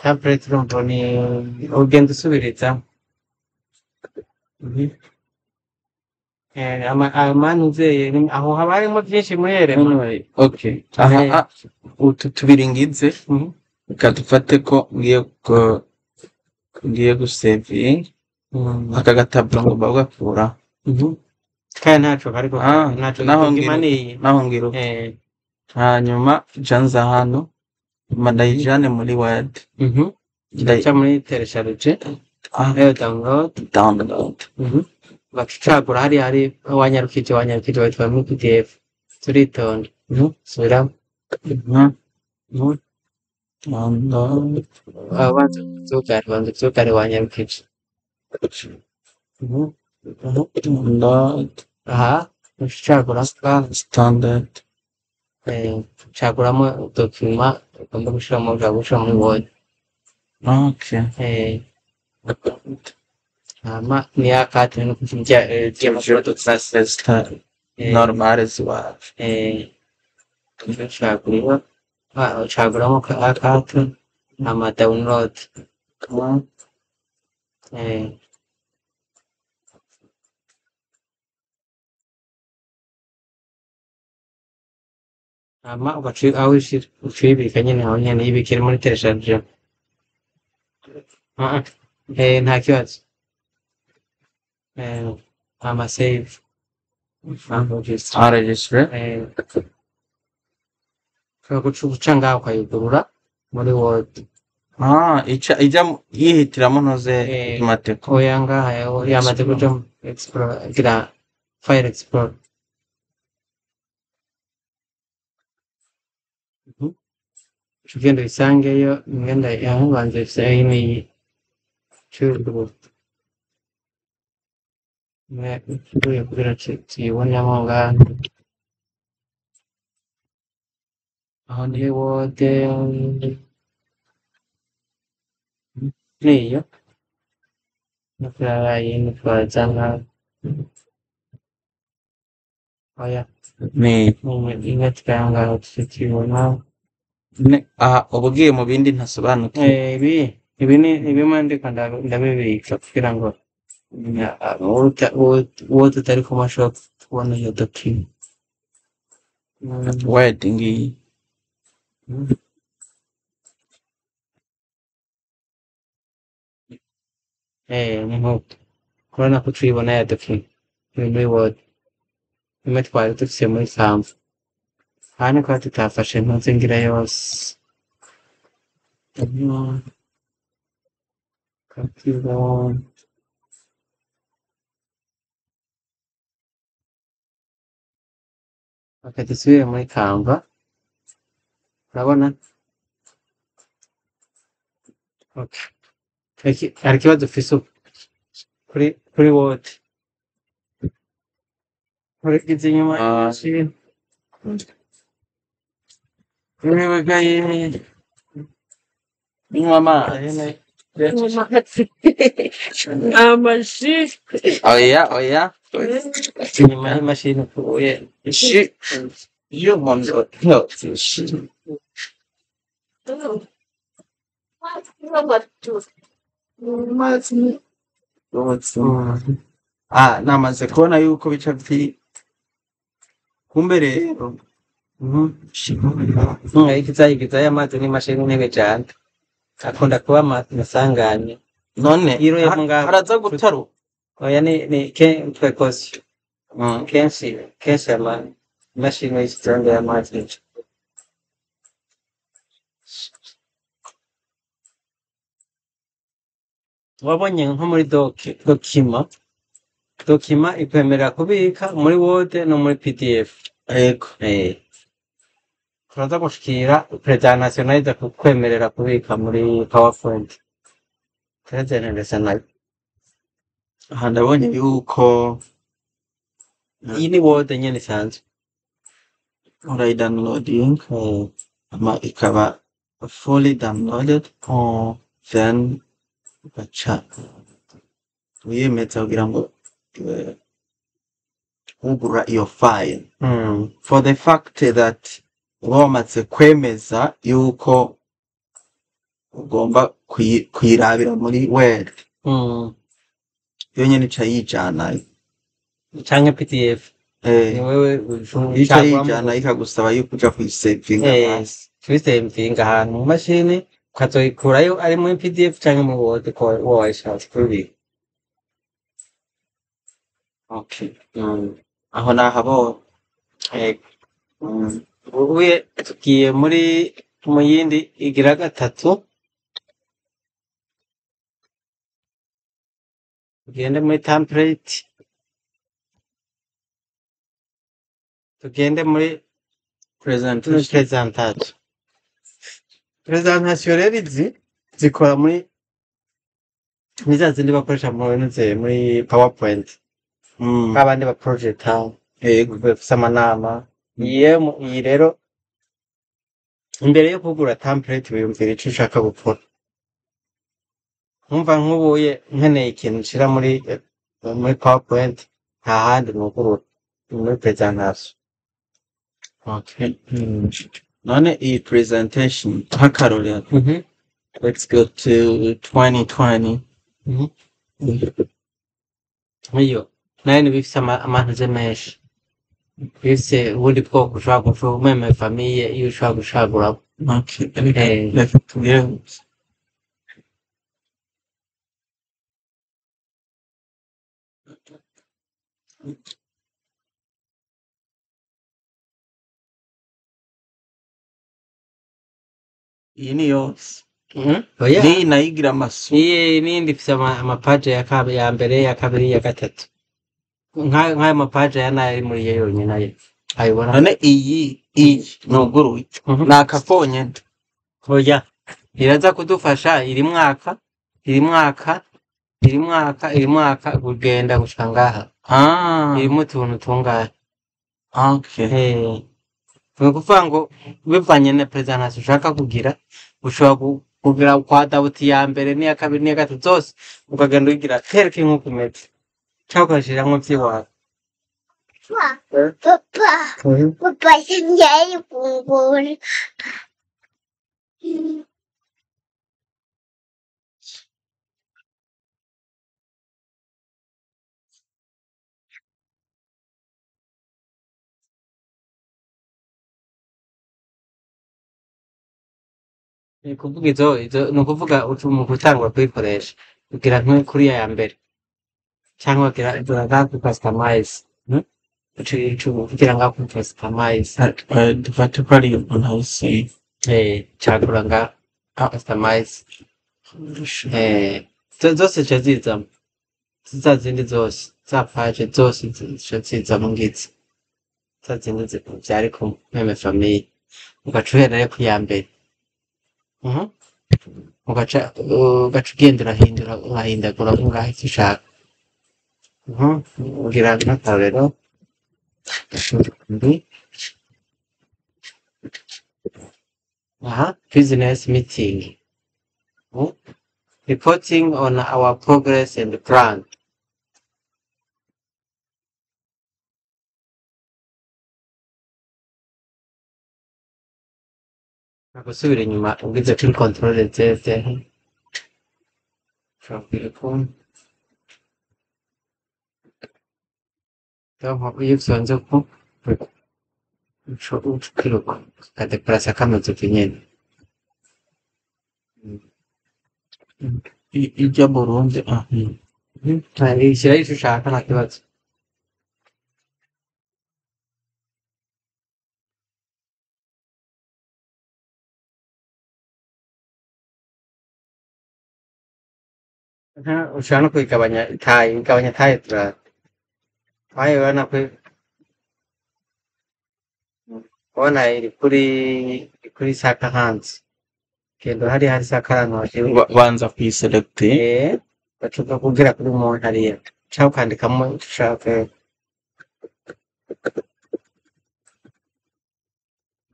template, urumva ni ugenda usubiriza. Amanuzeye aho haba harimo byinshi muri erema. Anyway, okay. Aha, ah, utu tubiri ngize, reka dufate ko ngiye gusevinga. Aka gatablo ngomba kugakura. Kandi ntaco kariko Ah, ntaco naho ngira gimaniye. Naho ngira uko. Hanyuma nca nza hano, ndayijane muri Word. Ca muri télécharger. Ah, ayo download. Download. Baca ucagura hariya hari wanyarukije witwa muri PDF, turitonda. Subiramo. Download. Ah, banza uvyugare, banza uvyugare, wanyarukije. Download. Aha ucagura ngaha. Standard. Ucaguramo document ugomba gushiramo, ushaka gushira muri Word. Okay. Hama ni akati no kurya Zita normale ziwacu. Ucagura, ucaguramo akati hama download. Hama ugaca aho ushira uca uyibika nyene, aho nyene yibikire muri télécharger. Ah, ah. Nta kibazo. Hama save. Enregistre. Enregistre. Ushobora guca uca ngaho ukayugurura muri Word. Ah, ica ija yihitiramo ntuze automatic. Oya, ngaha yamaze kuja mu explore, gira file explorer. Uca ugenda uyisangeyo imyenda yahubanze ifise niyi cugurura kugira tuyibonemo ngaha. Aho ni muri Word niyo yindi twaza nka oya. Ni imwe ngaho tuyibona. Aha uba ugiye mu bindi ntasobanukiwe. Ibi ni ibimwe ndiko ndabibika kugira ngo uwo tutari kumwe ashobora kubona iyo document. Word ngiyi. Ni nkuko urabona ko tuyibona ya document iri muri Word, imwe twari dufise muri Canva. Aha niko tutafashe ntuzi ngira yose. Capture. Okay, dusubire muri Canva. Urabona? Okay. Hari ikibazo ufise ubu kuri Word? Urigize inyuma Ah. y'imashini. Uribugaye. Nywa amazi. Amashi. Oya, oya. Inyuma y'imashini ukuye. Shi y'umuntu shi. Amazi. Ah, namaze kubona yuko bica vyi Kumbe rero Ikizayigizayo amazi n'imashini n'ibijana akunda kuba amasanganya. None Iyo ngaho haraza gutaruka. Oya, ni ke précaution. Kenshi kenshi ama imashini y'ikizungu y'amazi. Wabonye nko muri document ikwemerera kubika muri Word no muri PDF. Yego. Turaza gushikira presentation nayo iza kukwemerera kubika muri PowerPoint. Presentation nayo. Aha ndabonye yuko Iyi ni Word nyene isanzwe. Urayidownloading ama ikaba fully downloaded, then ugaca wiyemeza kugira ngo wugurura iyo file. For the fact that uba wamaze kwemeza yuko ugomba kuyirabira muri Word, yo nyene ica yijanayo. Canke PDF. Ni wewe ica ucaguramwo. Yijana ikagusaba yuko uja kuyisevinga hasi. Kuyisevinga ahantu mu mashini, ukazoyikurayo ari muri PDF canke muri Word ko wowe wayishatse kubibika. Okay. Aho nahabonye. Yego. Ubuye tugiye muri mu yindi igira gatatu, tugende muri template, tugende muri presentation. Presentation. Presentation rero izi zikora muri ni za zindi bakoresha muri PowerPoint. Babandi ba projector bafise amanama. Iyi rero, imbere yo kugura template wiyumvira ico ushaka gukora. Nkumva nk'ubuye nkeneye ikintu nshira muri PowerPoint, nta handi nugurura, ni muri presentation. Okay. None iyi presentation nk'akarorero, let's go to 2020. Iyo nayo niba ifise amantuze menshi, bifise ubundi bwoko ushobora guca même famille iyo ushobora gucaguramo. Okay, reka reka tubwire gusa. Iyi ni yose. Oya. N'iyi nayo igira amasu. Iyi n'iyindi ifise amapaje ya mbere, ya kabiri, ya gatatu. Nk'ayo mapaje aya nayo ari muri iyo yonyene ayo ayibona. None iyi nuguruye ni aka konyene? Oya, iraza kudufasha iri mwaka, iri mwaka, iri mwaka, iri mwaka, kugenda gushika ngaha. Irimo utuntu tungahe. Okay. Ni ukuvuga ngo bivanye na presentation ushaka kugira, ushobora kugira kwa dawuti ya mbere n'iya kabiri n'iya gatatu zose, ukagenda uyigira tereke nk'uko imeze, canke ugashiramwo vy'iwawe. Papa, papa, papa, sinjyayo kungura. Ni ukuvuga izo ni ukuvuga mu gutangura kuyikoresha ugira nko kuri ya mbere, cyangwa ugira ngaha kuri customize, ugira ngaha kuri customize. Dufate ko ari umuntu awusiye. Cagura ngaha customize. Zose zica zizamo, za zindi zose za page zose zica zizamo, ngizi za zindi vyari ku même famille, ugaca uhera rero ku ya mbere. Ugaca ugenda urahindura, urahindagura ngaho icyo ushaka. Ugira nk'akarorero ndi aha business meeting. Reporting on our progress and plan. Gusubira inyuma ugize kuri control Z, ushobora kugira ukuntu. Donc iyo ufyonze ku Uco ukiruka ukadeplasa kameze uko nyene. Ijya Burundi ah. Shyiraho ico ushaka nta kibazo. Ushobora no kuyigabanya taye, igabanya taye turara. Taye urabona ko ubona iri kuri saka hanze. Genda hariya hari saka ahantu hashyira. Banza kuyiselect. Bacuka kugira kuri umuntu hariya. Canke ukandikamo ico ushaka.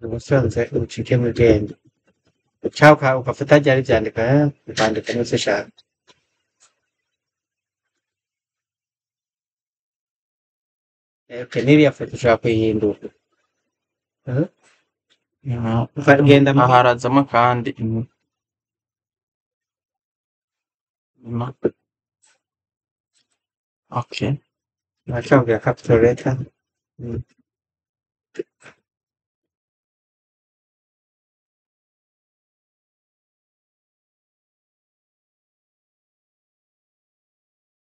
Ubusanzwe ucike mu bwenge. Canke ugafata ryari vyandika, ukandika n'ivyo ushaka. Okay, n'iriya foto ushobora kuyihindura. Genda mu Harazamo kandi okay. Bacambwira capital letter.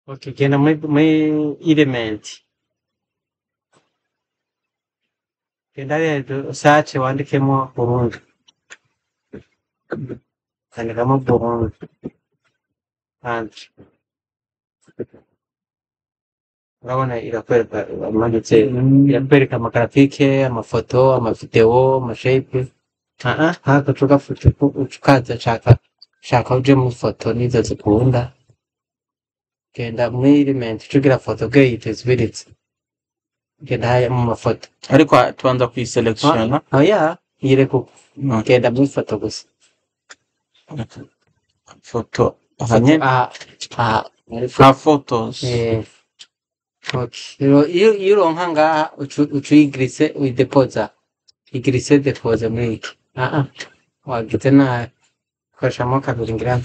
Okay, genda muri element. Genda hariya hejuru search wandikemo Burundi. Andikamo Burundi. Hanze. Urabona irakwereka amanitse, irakwereka amagrafike, amafoto, amavideo, amashape. Haka tugafuta ukaza shaka uje mu foto nizo zikunda. Genda muri element ucugira foto kugira yitezibiritse. Genda haya mu mafoto. Ariko tubanza kuyiselektiona. Oya, yireke uko. Genda muri foto gusa. Foto aha nyene. Aha, muri foto. Ha photos. Okay. Rero iyo uronka ngaha uca uyigirise uyidepoza. Igirise depoze muri iki. Wagize nabi. Koreshamo kabiri ngira.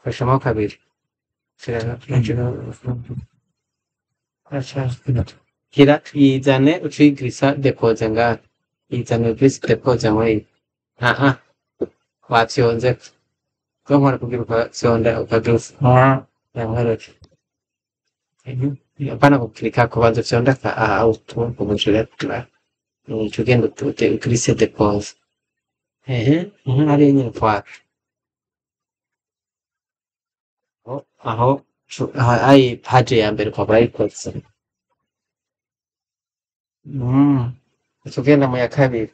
Koreshamo kabiri. Gira yizane uca uyigirisa depoze ngaha. Yizane ugirisi depoze muri iki. Wafyonzeko. Ko nkora kugira ukafyonda ukagira. Yankwereke. Hapana kukilika kubanza fyonda ka auto kubujira uca ugenda ugirise depoze. Hariya nyene kwa. Aho ayi page ya mbere ukaba urayikoze. Uca ugenda mu ya kabiri.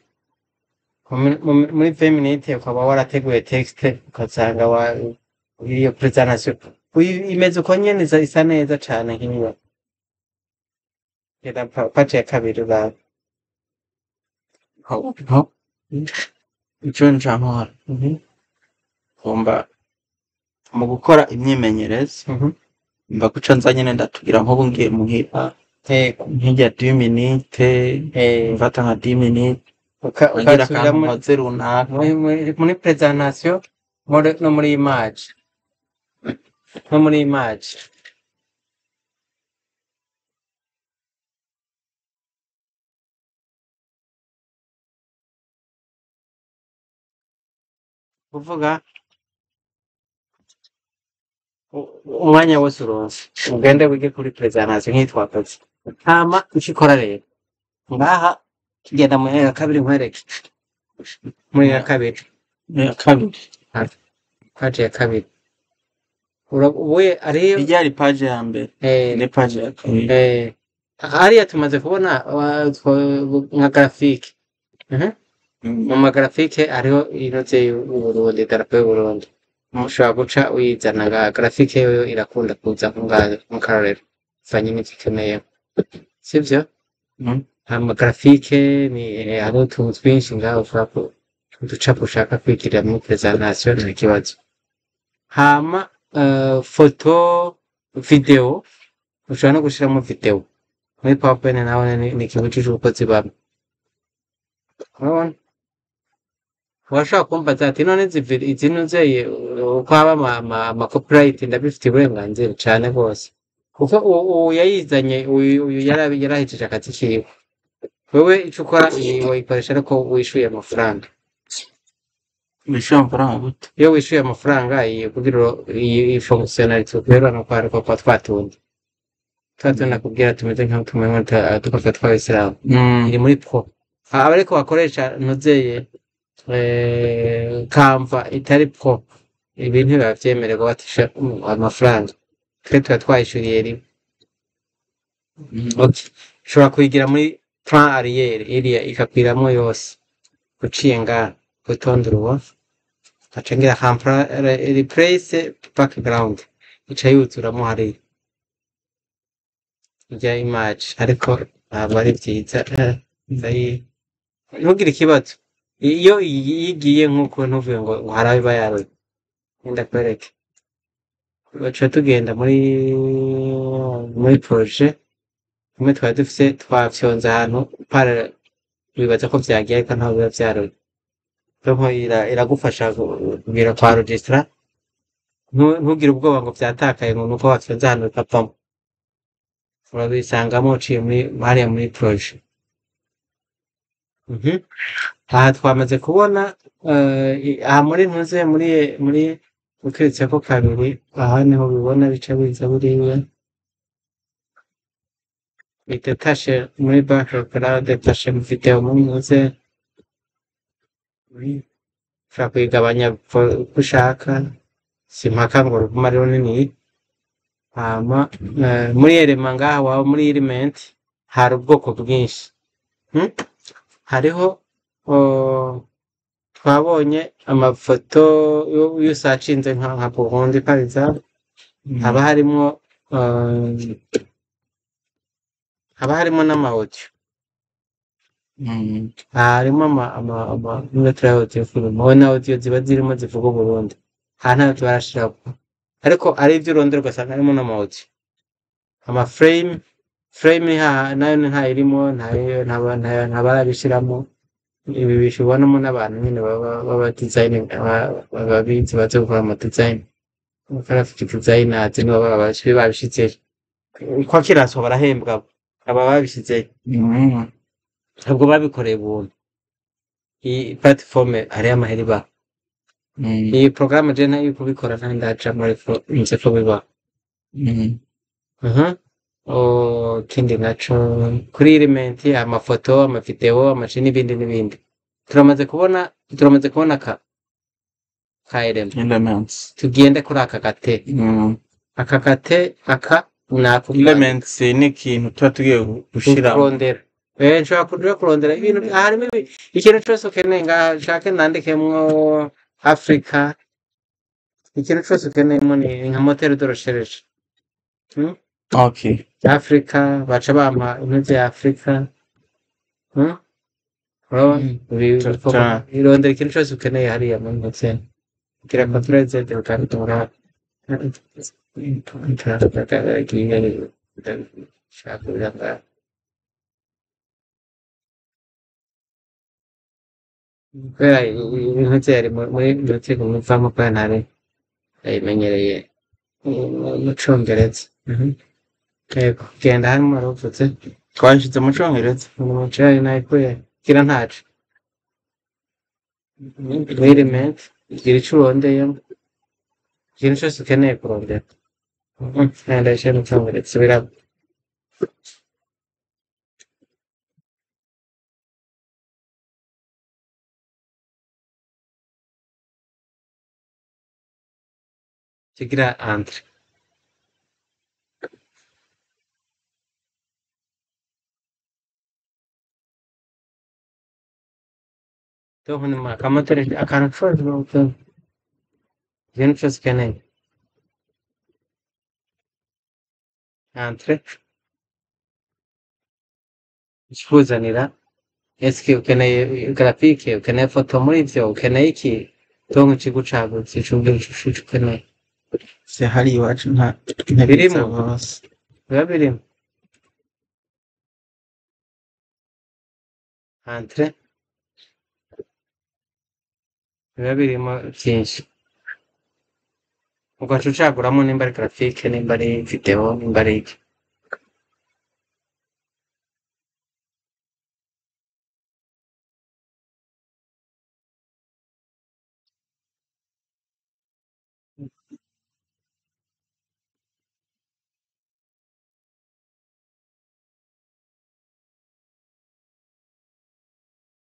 Muri 20 minutes ukaba warateguye text ugasanga iyo presentation imeze uko nyene isa neza cane nk'iyo. Genda page ya kabiri urabe. Ho. Ico nca nkora. Ngomba mu gukora imyimenyerezo mba guca nza nyene ndatugira nk'ubu ngiye muhira nkirya 10 minutes mfata nka 10 minutes nkagira akantu Ukasubira nkoze runaka. Muri presentation no muri image. No muri image. Kuvuga umwanya wose uronse ugende wige kuri presentation nk'itwakoze. Hama ico ikora rero ngaha genda mu ya kabiri nkwereke. Muri ya kabiri. Ya kabiri. Page ya kabiri. Ubuye ariyo Ijya page ya mbere. Ni page ya kabiri. Hariya tumaze kubona nka graphique. Mu magrafike hariho inoze y'Uburundi, idarapo y'Uburundi. Ushobora guca uyizana nga graphique yoyo irakunda kuza mu karorero. Bivanye n'ivyo ukeneye. Sivyo? Hama graphique ni hariho utuntu twinshi ngaho ushobora uducapo ushaka kwigira muri presentation nta kibazo. Hama foto, video, ushobora no gushiramo video. Muri PowerPoint naho ni ikibujijwe uko zibamwo. Urabona? Urashobora kumbaza ati none izi nuzeye uko haba ama copyright ndabifitiye uburenganzira cane rwose. Kuko uyu yayizanye, uyu yarahejeje akazi kiwe. Wewe ico ukora iyi wayikoresha ariko wishuye amafaranga. Wishyura amafaranga gute? Iyo wishuye amafaranga iyi kugira iyi functionality ukorera no kwa kwa twatundi. Twatundi nakubwira tumeze nka tumwe dukoze tw'abayisilamu. Iri muri pro. Aba ariko bakoresha ntuzeye Canva itari pro ibi ntibavyemererwa batisha amafaranga. Twe tuba twayishuriye rimwe. Okay. Ushobora kuyigira muri plan arrière iriya ikakwiramwo yose. Uciye ngaha utonde urubo aca ngira replace background ica yuzuramo hariya irya image ariko ntabwo ari vyiza ntugire ikibazo iyo igiye nk'uko ntuvuge ngo hari aho iba yaroye ndakwereke baca tugenda muri projet imwe twari dufise twafyonze ahantu para wibaza ko vyagiye ariko ntaho biba vyaroye donc iragufasha kugira kwa registra ntugire ubwoba ngo vyatakaye ngo nuko wafyonze ahantu bikavamo urabisangamo uciye muri hariya muri projet. Aha twamaze kubona aha muri ntuze muri ukiritseko kabiri aha niho bibona bica biza buriya idetashe muri background detashe mu video muri ntuze ushobora kuyigabanya uko ushaka simpaka ngo rugume ari runini hama muri element ngaha waba muri element hari ubwoko bwinshi. Hariho twabonye amafoto iyo usacinze nka Burundi par exemple haba harimwo haba harimo n'ama audio. Harimo ama audio film na audio ziba zirimo zivuga Burundi aha ntabyo barashirako ariko ari ivyo urondera ugasanga harimo n'ama audio ama frame nayo ntayirimo ntabarabishiramo ibi bishobonamo n'abantu nyene baba design babizi bazi gukora ama design graphic designers nibo baba babishizeyo kwa kiraso barahembwa aba babishizeyo ntabwo babikoreye ubuntu iyi platform hariyo amahera ibaho iyi porogaramu je ntayo kubikora nta ndajamwo ariko nzi ko bibaho. Ikindi naco kuri element amafoto amavideo amaji n'ibindi n'ibindi turamaze kubona ka element Elements. Tugende kuri aka gate. Aka gate aka nako Elements ni ikintu tuba tugiye gushira kurondera. Nshobora kuja kurondera ibintu harimo ikintu cose ukeneye ngaha nshake nandikemwo Africa ikintu cose ukeneyemo ni nka moteur de recherche. Okay. Africa baca bampa impuzu ya Africa. Irondera ikintu cose ukeneye hariya muri moteur. Gira control Z ukabitora. Kubera impuzu yari muri moteur muvamo kubera ntari ndayimenyereye mu congereza. Yego genda harimo waruvuze twashize mu congereza mu congereza nayikuye gira ntaco element gira ico urondeyemo ikintu cose ukeneye kurondera ndayishira mu congereza biraba kigira entre Donc ni akamotere akantu kose ikintu cose ukeneye entre ikikuzanira eske ukeneye graphique ukeneye foto muri ivyo ukeneye iki donc ikigucagutse icubwira ico ukeneye se hari iwacu nta birimo biba birimo entre biba birimo byinshi ugaca ucaguramo nimba ari graphique nimba ari video nimba ari iki.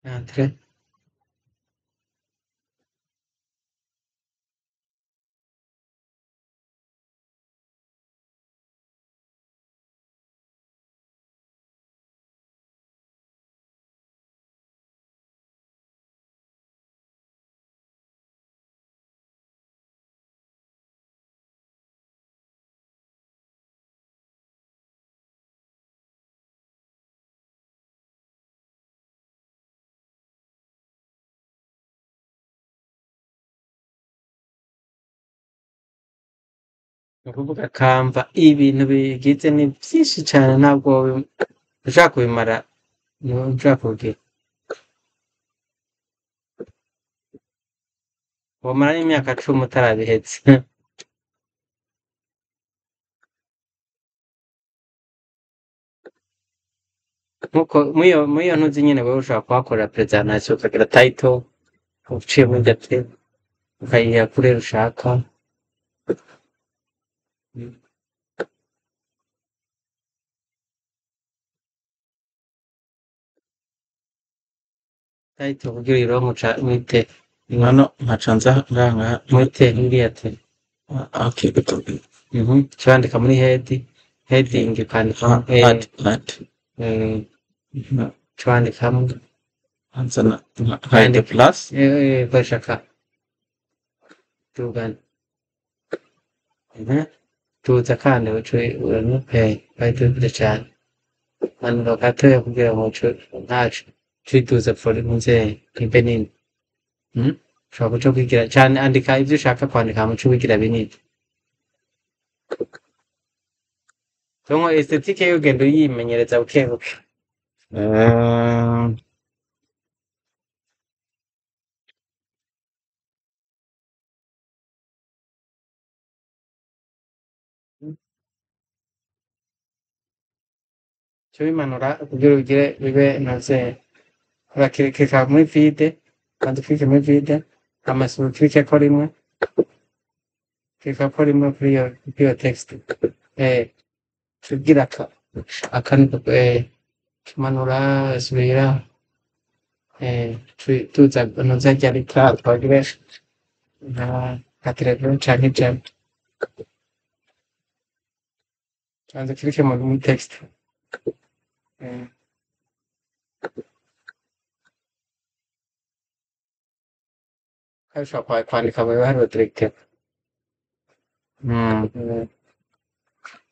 Entrée. Ni ukuvuga Canva ibintu bigize ni vyinshi cane, ntabwo ushobora kubimara, ntushobora kubigira. Womara n'imyaka 10 utarabiheza. Nkuko muri iyo ntuzi nyene, wewe ushobora kuhakorera presentation, ukagira title uciye muri irya, ukayiha couleur ushaka. Title kugira uyironke uca mwite Hano nkaca nza ngaha. Mwite iriya te. Okay. Uca wandika muri heading ukandika Add add. Uca wandikamwo nzana nkahita plus. Koresha ka tugana. Tuza kandi uce bahita cane, manura gatoya kugira ngo uce ntaco uciduza volume ibe nini. Ushobora guca kwigira cane, andika ivyo ushaka kwandika hama uce wigira binini. Donc esthétique yo ugenda uyimenyereza buke buke. Uce ubimanura kugira ugire bibe noze, urakirika muri vide, banza ukirike muri vide, hama ukirikeko rimwe, kirikako rimwe kuri iyo text, ugira aka aka tumanura, subira, tuza noze harya rika twagire nka 80 canke 100. Banza ukirike muri text. Kandi ushobora kwandika mu biharuro directement.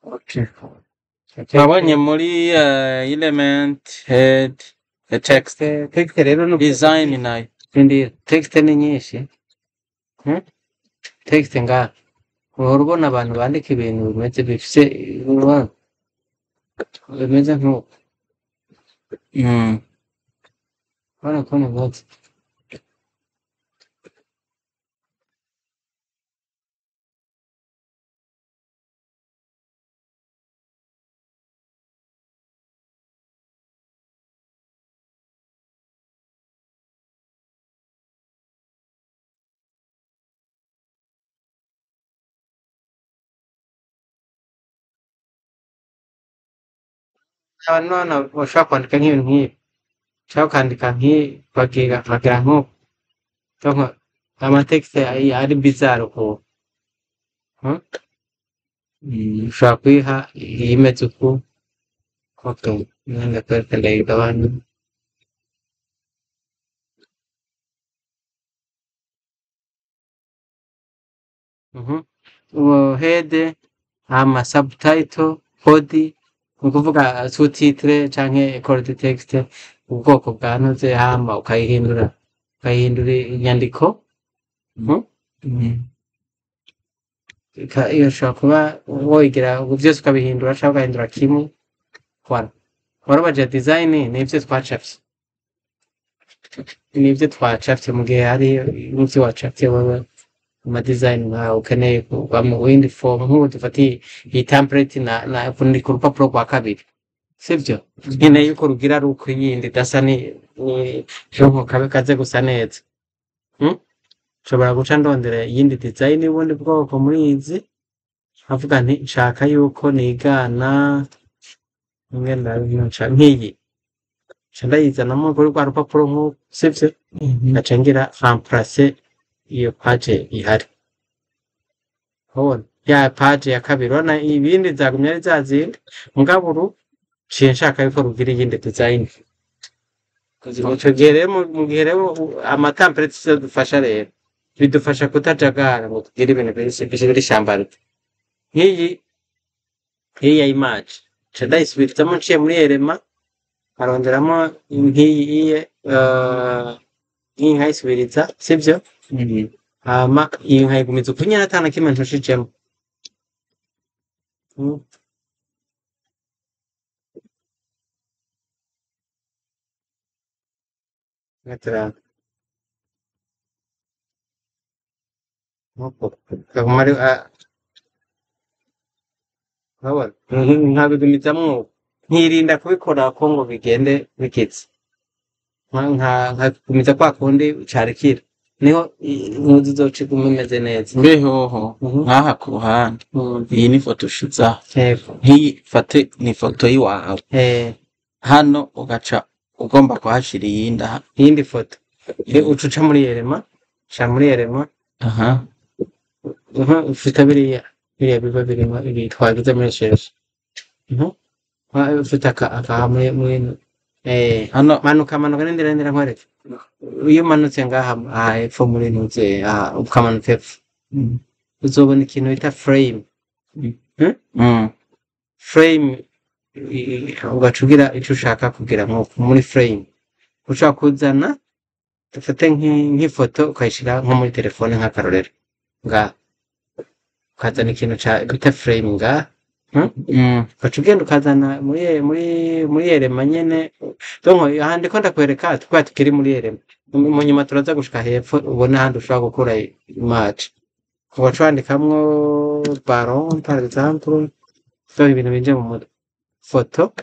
Okay. Twabonye muri element, head, the text. Text rero ni design nayo. Indi text ni nyinshi. Text ngaha uhora ubona abantu bandika ibintu bimeze, bifise, bimeze nk'uko. Urabona ukuntu bimeze. Abantu hano bashobora kwandika nk'ibintu nk'ibi, ushobora kwandika nk'ibi bagira nk'uko. Donc amatexte ari bizarre ukuntu. Ushobora kuyiha iyimeze uku. Okay, ndakwereka, ndayigabanya. Uwo head, hama subtitle, body, ni ukuvuga sous-titre canke corps de texte, ubwoko bwa ntuze, hama ukayihindura inyandiko. Iyo ushobora kuba woyigira vyose ukabihindura canke ugahindura kimwe. Voilà. Warabaje design, nivyo twacafye. Nivyo twacafye, mu gihe hari n'ivyo wacafye wewe ama design nkawe ukeneye kuva mu yindi form, nk'ubu dufatiye iyi template na ni ku rupapuro rwa kabiri, sivyo? Nkeneye yuko rugira ruko yindi idasa ni jonko kabe kaze gusa neza. Nshobora guca ndondera iyindi design y'ubundi bwoko muri izi, nkavuga nti nshaka yuko nigana nk'iyi. Nca ndayizanamo kuri rwa rupapuro nk'uko, sivyo? Nkaca ngira remplacer iyo page ihari. Urabona ya page ya kabiri, urabona ibindi zagumye ari za zindi, mugabo uru nciye nshaka yuko rugira iyindi design. Ico gihe rero mu gihe rero ama templates adufasha rero, bidufasha kutajagara ngo tugire ibintu biri shambarite. Nk'iyi nk'iyi ya image, nca ndayisubizamo nciye muri élément, nkaronderamo nk'iyi iye, nk'iyi nkayisubiriza, sivyo? Hama iyi nkayigumiza uko nyene ata na kimwe ntushijemo. Gatatu. Nkuko kaguma ari urabona nkabigumizamwo uko, nkirinda kubikorako ngo bigende bikize, nkagumiza kwa kundi carikira, niho impuzu izoca iguma imeze neza. Mbe hoho nk'aha ku ruhande, iyi ni ifoto ushizaho, nk'iyi fate ni ifoto y'iwawe, hano ugaca ugomba kuhashira iyindi aha. Iyindi foto uca uca muri élément, uca muri élément. Ufite biriya biriya biba birimo ibi twagize muri recherche. Ufite aka muri hano. Manuka, manuka, nindira, nindira nkwereke. Iyo umanutse ngaha aha hepfo muri ntuze aha, ukamanuka hepfo, uzobona ikintu bita frame. Frame, ugaca ugira ico ushaka kugira nko muri frame, ushobora kuzana, dufate nk'ifoto ukayishira nko muri telefone nk'akarorero ngaha, ukazana ikintu ca bita frame ngaha. Ugaca ugenda ukazana muri élément nyene. Donc aha ndiko ndakwereka tukaba tukiri muri élément, mu nyuma turaza gushika hepfo ubone ahandi ushobora gukura image, ugaca wandikamwo ballon par exemple. Donc ibintu binje mu mutwe, foto,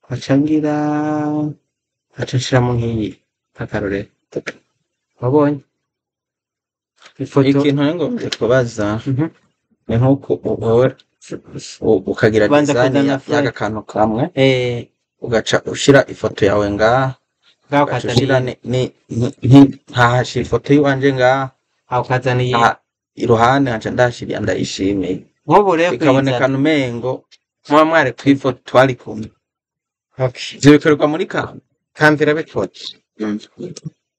nkaca ngira, nkaca nshiramo nk'iyi nk'akarorero, wabonye ifoto. Ikintu rero ngombye kubaza ni nk'uko wowe ukagira Banza design kuzana frame. y'aka kantu kamwe, ugaca ushira ifoto yawe ngaha, ngaho, ugaca ukazana ushira iyi. Nkahashira ifoto y'iwanje ngaha, Aho ukazana iyi. Aha iruhande nkaca ndahashira Ndayishimiye, Nk'ubu rero kuyizana bikabonekana umengo muba mwari tw'ifoto twari kumwe. Okay. Ivyo bikorerwa muri Canva? Canva irabikora.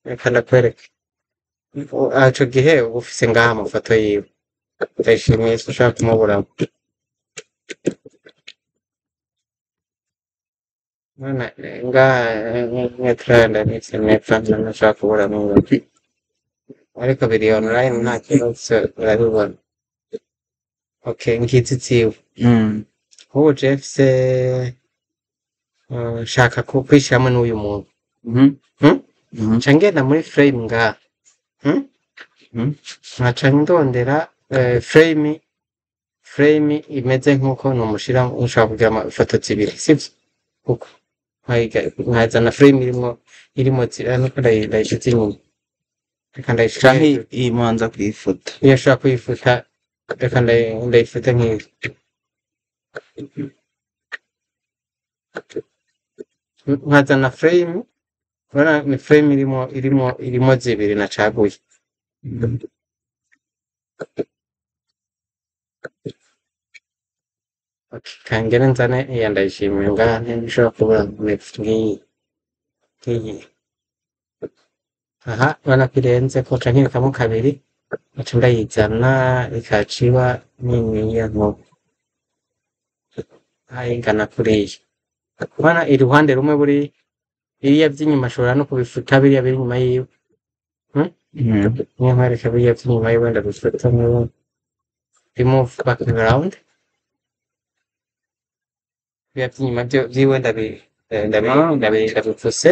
Reka ndakwereke. Ico gihe uba ufise ngaha amafoto yiwe Ndayishimiye, se ushaka kumuburamo none ngaha nketrenda nitse nashaka kuburamo, ariko biri online nta kibazo, urabibona. Okay, ngizi ziwe. Nk'ubu je mfise, nshaka kwishiramwo n'uyu muntu. Hmm? Mhm. Nca ngenda muri frame ngaha. Mhm. Nkaca ndondera frame imeze nk'uko nomushira, nshobora kugira ifoto zibiri, sivyo? Uko nkazana frame irimwo nuko ndayishize inyuma, reka ndayishire Canke hejuru. iyi mubanza kuyifuta. Iyo nshobora kuyifuta, reka ndayifute nk'iyi. Nkazana frame, urabona ni frame irimo zibiri nacaguye. Okay, kangere nzane iya Ndayishimiye ngaha, ntishobora kubura nk'iyi nk'iyi aha, urabona ko irenze ko nca nkirikamo kabiri, nkaca ndayizana ikaca iba niniya nkuko aha ingana kuriya. Urabona iruhande rumwe buri biriya vy'inyuma, ashobora no kubifuta biriya biri inyuma yiwe. Niyo nkwereka biriya vy'inyuma yiwe, ndabifuta nk'ubu, remove background, biriya vy'inyuma vyiwe ndabifuse.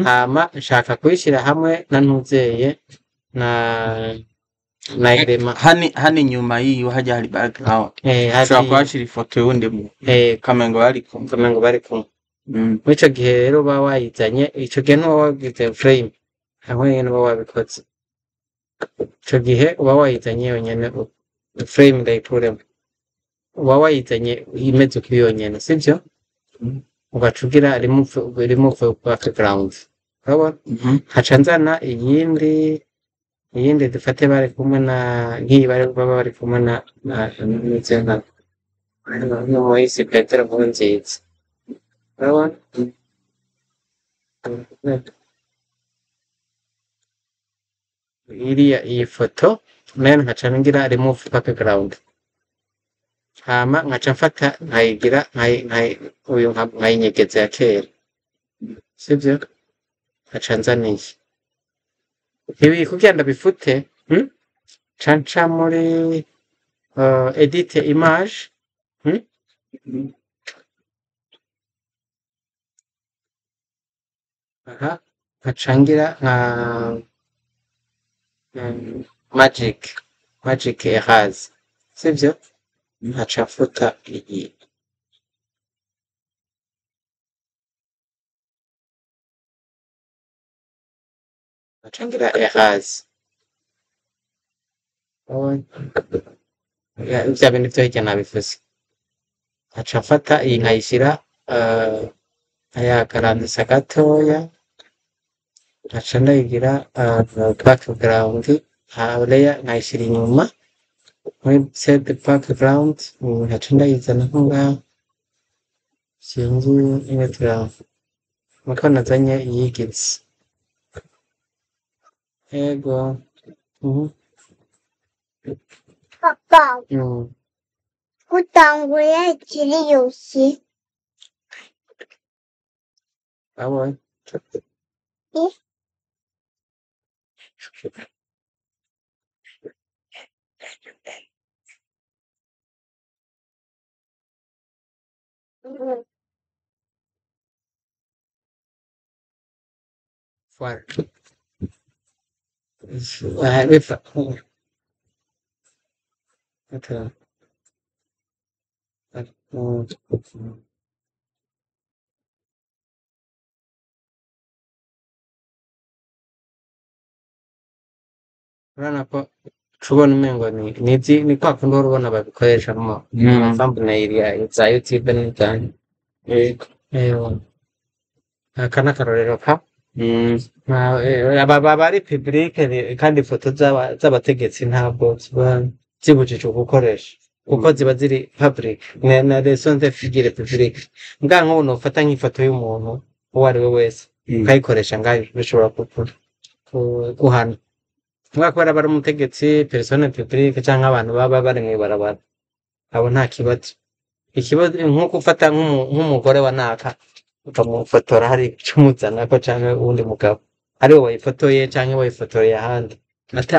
Hama nshaka kubishira hamwe na ntuzeye na élément. Hano inyuma yiwe hajya hari background. Hari ushobora kuhashira ifoto y'uwundi muntu, ukamengo bari kumwe. Ukamengo bari kumwe. Muri ico gihe rero uba wayizanye, ico gihe ntuba wagize frame hamwe nyene, uba wabikoze ico gihe uba wayizanye yonyene. Frame ndayikuremo, uba wayizanye imeze uko yonyene, sivyo? Ugaca ugira remove background, urabona? Nkaca nzana iyindi dufate bari kumwe na nk'iyi, bari baba bari kumwe na n'umuhisi Petero Nkurunziza, urabona? Iriya iyi foto nayo nkaca ngira remove background, hama nkaca mfata nkayigira uyu nkayinyegeza ya kera, sivyo? Nkaca nzana iyi ibi kugira ndabifute, Nca nca muri edit image, Aha nkaca ngira nka magic erase, sivyo? Nkaca mfuta iyi. Nkaca ngira erase. Vya bintu vyo hirya nabivuze. Nkaca mfata iyi nkayishira, nkayagarandisa gatoya, nkaca ndayigira background, layer nkayishira inyuma muri set background, nkaca ndayizana nko ngaha, sinzi ingene nuko nazanye iyigitse. Ego. Papa, utanguye kiriyusi. Babonye. Voilà. Bifa. Attends. Urabona ko ucubona umengo ni kwa kundi uhora ubona babikoresha mu thumbnail za YouTube n'izindi. Yego. Ewa. Aka n'akarorero ka aba ari public, kandi ifoto z'abategetsi ntabwo ziba zibujijwe gukoresha kuko ziba ziri public na raison de figure publique. Mbwa nk'ubu nofata nk'ifoto y'umuntu uwo ari we wese ukayikoresha ngayo, bishobora guhana. Mbwa kubera aba ari umutegetsi, personne publique, canke abantu baba bari mw'ibarabara, abo nta kibazo. Ikibazo nko gufata nk'umugore wa naka ukamufotora hari ico umuzanako, canke uwundi mugabo ari we wayifotoye canke wayifotoreye ahandi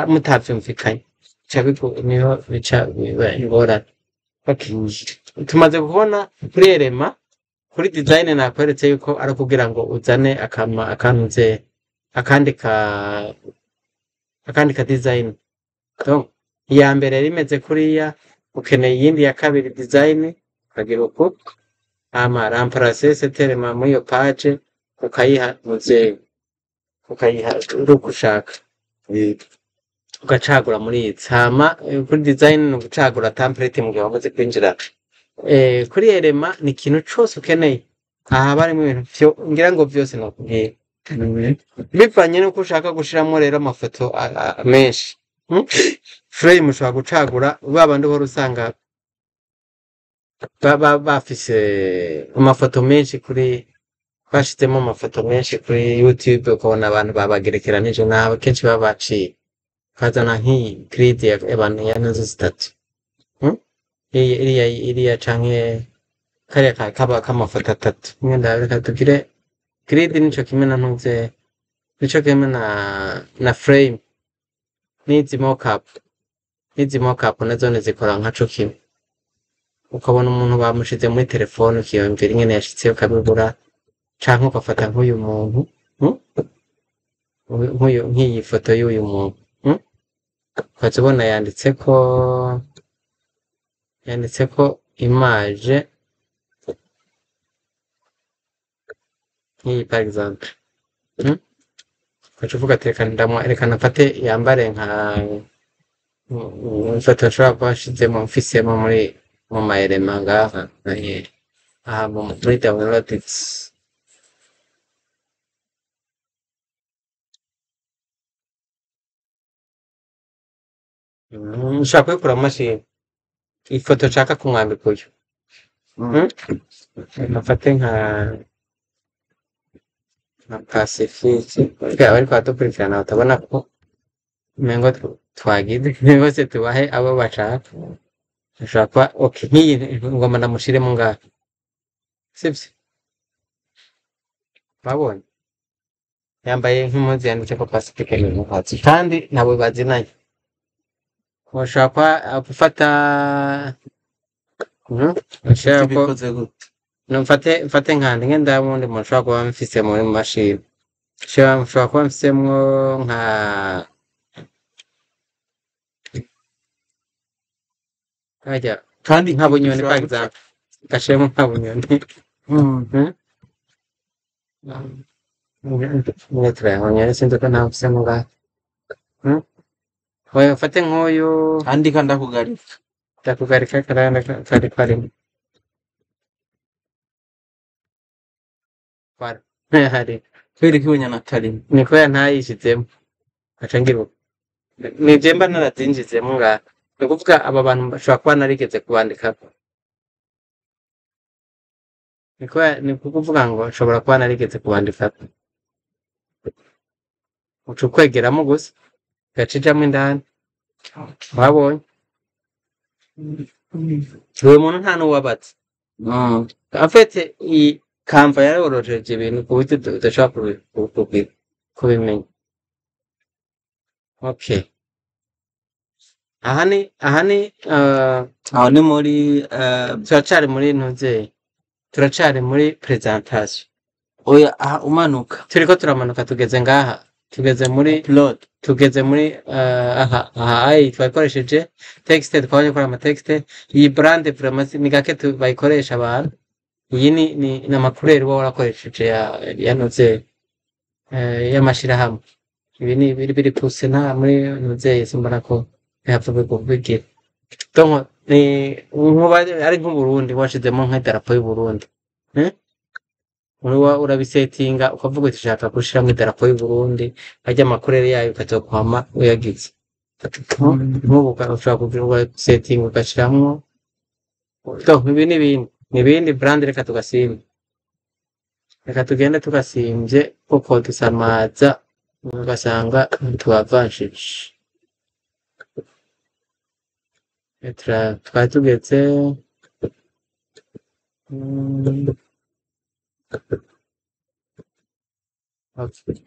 mutavyumvikanye, niho bica biba ingorane. Okay. Tumaze kubona kuri élément, kuri design nakweretse yuko ari ukugira ngo uzane akama akantuze akandi ka design. Donc iya mbere yari imeze kuriya, ukeneye iyindi ya kabiri design, ukagira uku, hama remplacer cet élément muri iyo page, ukayiha muzeyi, ukayiha uko ushaka. Yego. Ugacagura muri izi. Hama kuri design ni ugucagura template mu gihe wamaze kwinjira. Kuri élément ni ikintu cose ukeneye, aha haba harimwo ibintu vyo ngira ngo vyose nokubwira bivanye n'uko ushaka gushiramwo rero amafoto menshi. Frame ushobora gucagura babandi uhora usanga bafise amafoto menshi kuri, bashizemo amafoto menshi kuri YouTube, ukabona abantu babagerekeranije nabi, kenshi baba baciye ukazana nk'iyi grid y'abantu ya ntuzi zitatu, Iriya canke kariya kaba k'amafoto atatu. Mwenda reka tugire grid, nico kimwe na ntuze, nico kimwe na frame n'izi mockup. N'izi mockup nazo zikora nkaco kimwe. Ukabona umuntu bamushize muri telefone, ukiyumvira ingene yashitse ukabibura, canke ugafata nk'uyu muntu, Nk'uyu nk'iyi foto y'uyu muntu, Ukaza ubona yanditseko image nk'iyi par exemple, Ugaca uvuga ati reka reka nafate yambare nka ifoto nshobora kuba nshizemo mfisemo muri mu ma éléments ngaha. Aha muri downloads. Ushobora kuyikura mu mashini. Ifoto nshaka kumwambika uyu. Mfate nka Pacifique. Kugira abariko baradukurikirana batabona ko umengo twagize bose tubahe abo bashaka. Ashobora kuba okay nk'iyi ngoma ndamushiremo ngaha. Sivyo? Babonye? Yambaye nk'impuzu yanditseko Pacifique Muhazi kandi ntabwo bazinanye. Ushobora kuba gufata ushobora ko Bikoze gute? No, mfate nkandi ngenda wundi muntu ushobora kuba mfise muri mashini. Nshobora kuba mfisemwo nka harya Kandi nka Bunyoni ushobora par guca exemple. Gashiremo nka Bunyoni. Mwe turayabonye sinzi ko nta mfisemwo ngaha. Oya mfate nk'uyu Andika ndakugarika. Ndakugarika karanda kari karimo. Para. Hari. Kubera ko ibunyana atarimo. Ni kubera ntayishizemo. Aca ngira uko. Nije mba narazinjizemo ngaha. Ni ukuvuga aba bantu bashobora kuba narigeze kubandikako. Ni kubera ni ukuvuga ngo nshobora kuba narigeze kubandikako. Uca ukwegeramo gusa gaca ijamwo indani. Wabonye? Uwo muntu nta n'uwabatse. En fait, iyi Canva yaroroheje ibintu ku buryo udashobora kubimenya. Okay. Aha ni Aho ni muri turacari muri ntuzeye. Turacari muri presentation. Oya, aha umanuka. Turiko turamanuka tugeze ngaha. Tugeze muri upload. Tugeze muri aha ai twakoresheje text, twabonye gukora ama text. Iyi brand vraiment ni gake bayikoresha abantu. Iyi ni amakureri uba warakoresheje ya ntuze y'amashirahamwe. Ibi ni biri puse nta muri ntuze simbona ko bihava bigira. Donc ni nkuba ari nk'Uburundi washizemo nk'idarapo y'Uburundi. Uba urabisetinga ukavuga uti ushaka gushiramo idarapo y'Uburundi, harya amakureri yayo ukazokwama uyagize. Nk'ubu ushobora kugira ugasetinga ugashiramwo. Donc ibi n'ibindi. Nibindi brand reka tugasimba. Reka tugende tugasimvye kuko dusamaza ugasanga tubavanshije. Twari tugeze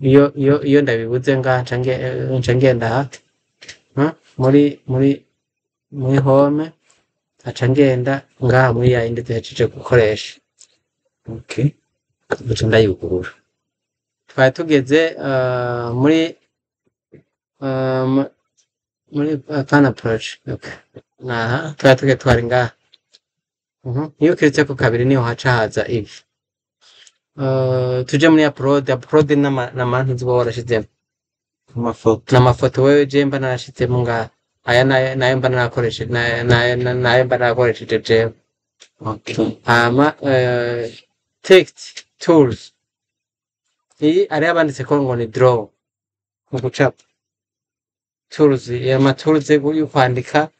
iyo ndabibuze ngaha nca ngenda aha muri home aca ngenda ngaha muri ya yindi duhejeje gukoresha. Okay. Nca ndayugurura. Twari tugeze muri pana approach. Okay. Aha twari tugeze twari ngaha. Iyo ukiretse ku kabiri niho haca haza ivi. Tuje muri upload, upload n'amantu uba warashizemo. Amafoto. N'amafoto wewe je mba narashizemo ngaha. Aya nayo mba narakoresheje, nayo mba narakoresheje jewe. Okay. Hama text tools. Iyi ari abanditse ko ngo ni draw mu gucapa. Tools, ama tools yo kwandika.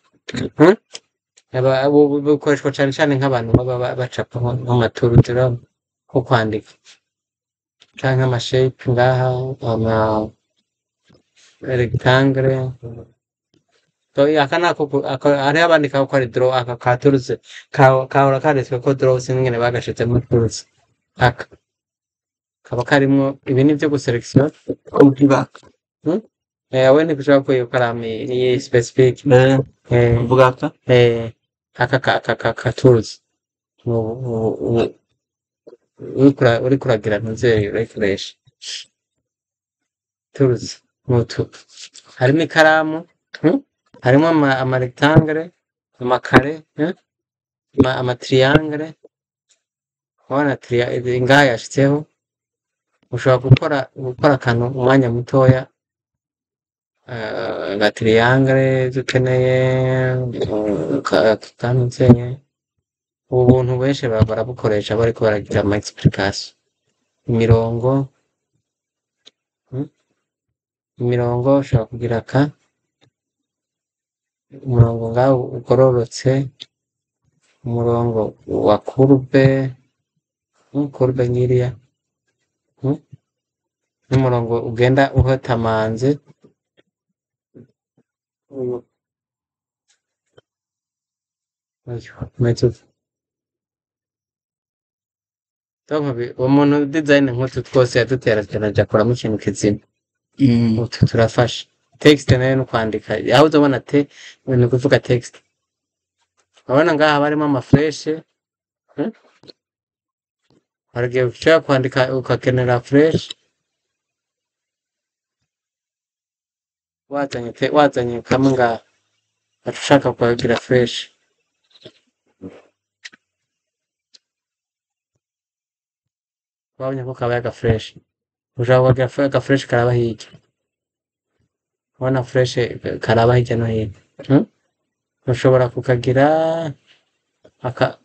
Aba bukoreshwa cyane cyane nk'abantu baba bacapa nk'ama tools draw ko kwandika. Canke ama shape ngaha, ama rectangle. So aka nako hariho abandika ko ari draw, aka ka tools kahora kanditswe ko draw sinzi ingene bagashizemo tools. Aka kaba karimwo ibi ni vyo guselektiona. Ubwibaka. We ntikushobora kuyikora ni specific. Uvuga aka? Aka ka tools. Uriko uragira ntuzeye urayikoresha. Tools mutu. Harimo ikaramu, Harimo ama rectangle, ama kare, ama triangle. Urabona ngaha yashitseho. Ushobora gukora akantu umwanya mutoya. Aga triangle dukeneye, kanutse Ubu buntu benshi barabukoresha bariko baragira ama explication. Imirongo, imirongo ushobora kugira ka umurongo ngaho ugororotse, umurongo wa courbe, courbe nkiriya, n'umurongo ugenda uhotamanze. Uyu umeze uko. Donc uwo muntu design nk'utu twose yaduterateranyije akuramo ikintu kizima. Utu turafasha. Text nayo no kwandika. Aho uzobona te ni ukuvuga text. Urabona ngaha haba harimo ama flèche. Hari igihe ushobora kwandika ukakenera flèche. Wazanye te, wazanye kamwe ngaha. Ugaca ushaka kuhagira flèche. Wabonye ko kabaye aga flèche. Ushobora kuhagira aga flèche karaba hirya. Urabona flèche karaba hirya no hino. Ushobora kukagira aka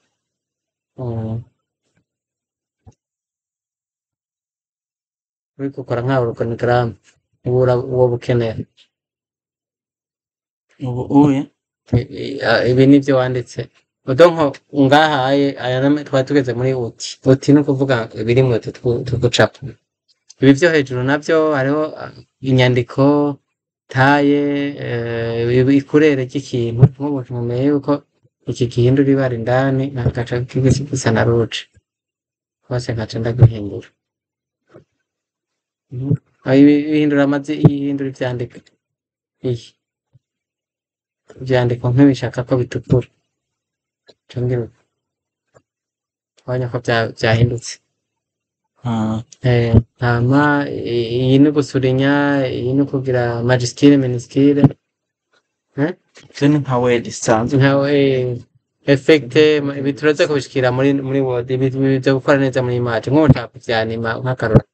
uriko ukora nka organigramme uba bukenera. Ubu uye Ibi nivyo wanditse. Donc ngaha aya twari tugeze muri uti. Uti ni ukuvuga ibiri mu tugucapa. Ibi vyo hejuru navyo hariho inyandiko, taye, ikurere ry'ikintu. Nk'ubu mumenye yuko iki gihindura ibara indani nagaca gisa na rouge. Hose nkaca ndagihindura. Ihindura amazi, ihindura ivyandiko. Iyi. Ivyandiko nk'ibishaka ko bitukura. Congera ubonye ko vyahindutse. Hama iyi ni gusurinya, iyi ni kugira majuscule, minuscule. Ivyo ni nka Word isanzwe. Nka effect, ibi turaza kubishikira muri Word, ibi vyo gukora neza muri image. Nk'ubu nshaka kuvyanima nk'akarorero.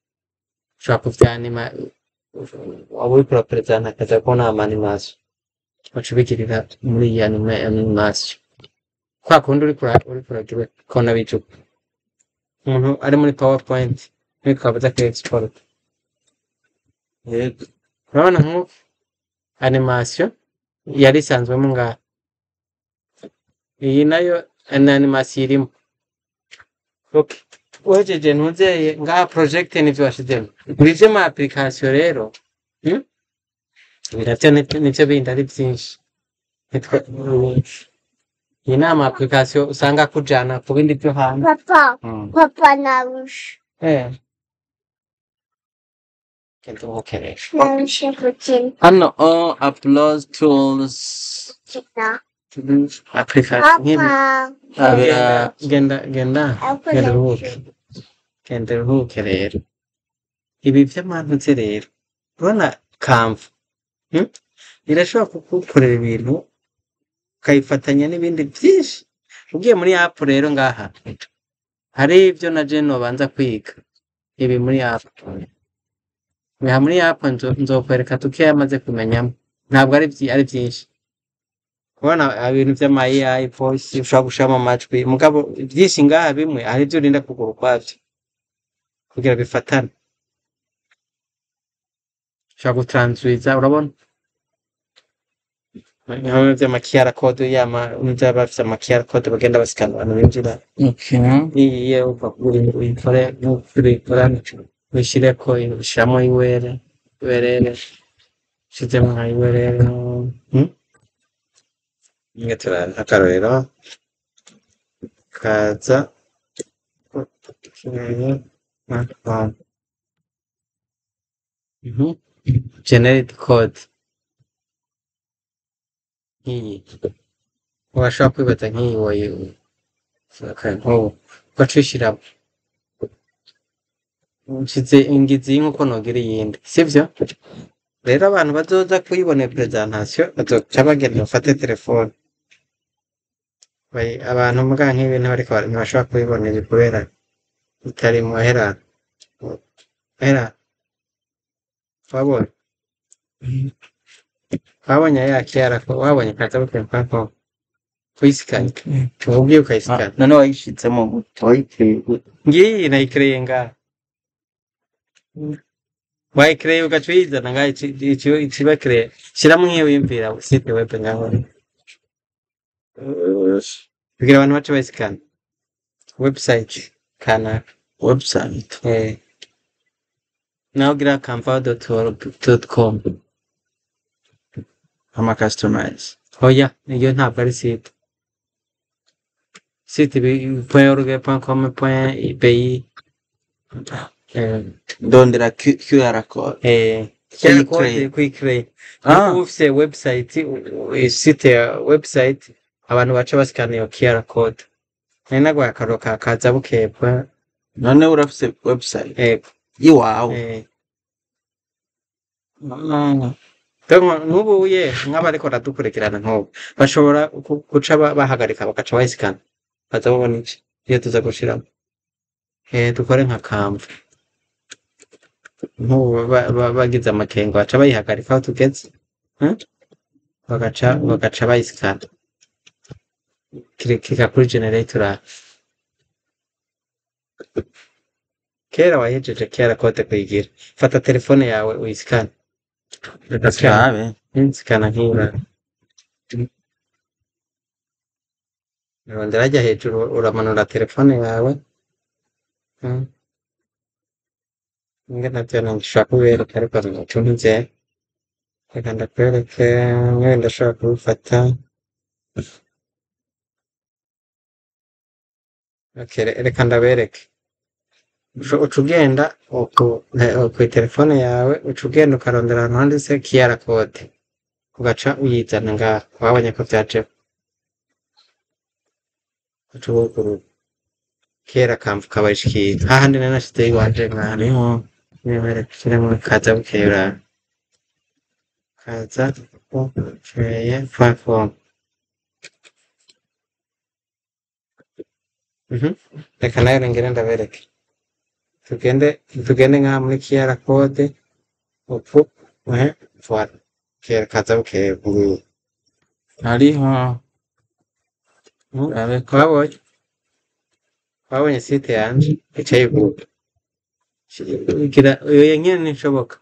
Ushobora kuvyanima, waba uriko urapresenta akaza kubona ama animation. Uca ubigirira muri iyi animation. Kwa kundi uriko uragira ukabona bijuka. Umuntu ari muri PowerPoint, ariko abaza kuri export. Yego. Urabona nk'ubu animation yari isanzwemo ngaha. Iyi nayo ni animation irimo. Okay. Uhejeje ntuzeye ngaha project nivyo washizemo. Muri ma application rero, ibi navyo nivyo bindi ari vyinshi. Iyi ni ama application usanga kujana ku bindi vyo hanze. Papa, papa narusha. Genda ubukoresha. Narusha gukina. Hano all upload tools. Gukina. Application nk'ibi. Papa. Abira. Genda, genda, Ariko genda uruhuke. narusha. Genda uruhuke rero. Ibi vy'amantuze rero. Urabona Canva. Irashobora kugukorera ibintu ukayifatanya n'ibindi vyinshi. Ugiye muri app rero ngaha. Hari ivyo na je nobanza kwiga. Ibi muri app. Ngaha muri app nzokwereka tukeya maze kumenyamo. Ntabwo ari vyinshi. Kubona ibintu vy'ama AI voice ushobora gushiramo amajwi. Mugabo vyinshi ngaha bimwe hari ivyo urinda kugura ukwavyo. Kugira bifatane. Ushobora gutransuiza, urabona? Nk'ibintu vy'ama QR code, yama vyaba vy'ama QR code bagenda basikana abantu binjira. Okay. Niyo uva uyikore uyikora uyishireko ushiramo URL, URL ushizemo nka URL. Nge turaba akarorero kaza. Generate code nk'iyi urashobora kwibaza nk'iyi woyi nk'ubu ugaca uyishiramo nshize ingizi nk'uko nogira iyindi sivyo? Rero abantu bazoza kuyibona presentation bazoca bagenda bafate telefone. Abantu muga nk'ibi ntibariko ntibashobora kuyibona ibi kubera itari muhera. Hera. Wabonye? Wabonye ya QR code, wabonye kaza bukeye kwa ko. Kuyisikana ubwiye ukayisikana. None wayishitsemo gute, wayiteye gute? Ngiyi nayikereye ngaha, wayikereye ugaca uyizana ngaha, ikiba kereye shyiramo nk'iyo wiyumvira site web ngaho kugira abantu bace bayisikana website kanaka. Website. Nawe ugira canva.com. Ama customize. Oya, iyo ntabwo ari site. Site .org .com .bi. Ndondera QR code. QR code. Kuyicreate. Kuyicreate. Ah. Uba ufise website, site ya website, abantu baca basikana iyo QR code. Nari naguhaye akarorero ka kaza bukeye. None urafise website Yego. iwawe? Eh. Ah. Donc nk'ubu ye nk'abariko baradukurikirana nk'ubu bashobora guca bahagarika bagaca bayisikana, baza babona iki iyo tuza gushiramo. Dukore nka Canva nk'ubu, bagize amakenga baca bayihagarika aho tugeze. Bagaca bayisikana. Kirika kuri generator kera wahejeje QR code kuyigira. Fata telefone yawe uyisikane. Reka turabe. Nsikana nk'iyo rondera hajya hejuru, uramanura telefone yawe. Nge navyo nshobora kubereka ariko ntuze, reka ndakwereke ngewe ndashobora kubifata. Okay, reka ndabereke. Uca ugenda kuri telefone yawe, uca ugenda ukarondera ahantu handitse QR code, ugaca uyizana ngaha. Wabonye ko vyajeho, uca wugurura kera kamvu kabayishikira hahandi nari nashizeyo iwanje ngaha. Hariho. Niba kaza bukeye, urabe kaza bukeye platform. Reka nayo ngende ndabereke. Tugende ngaha muri QR code uku, voilà, kera kaza bukeye nguyu. Hariho. Turabe ko Wabonye site yanje ica yuguruka. Gira iyo nyene ntishoboka.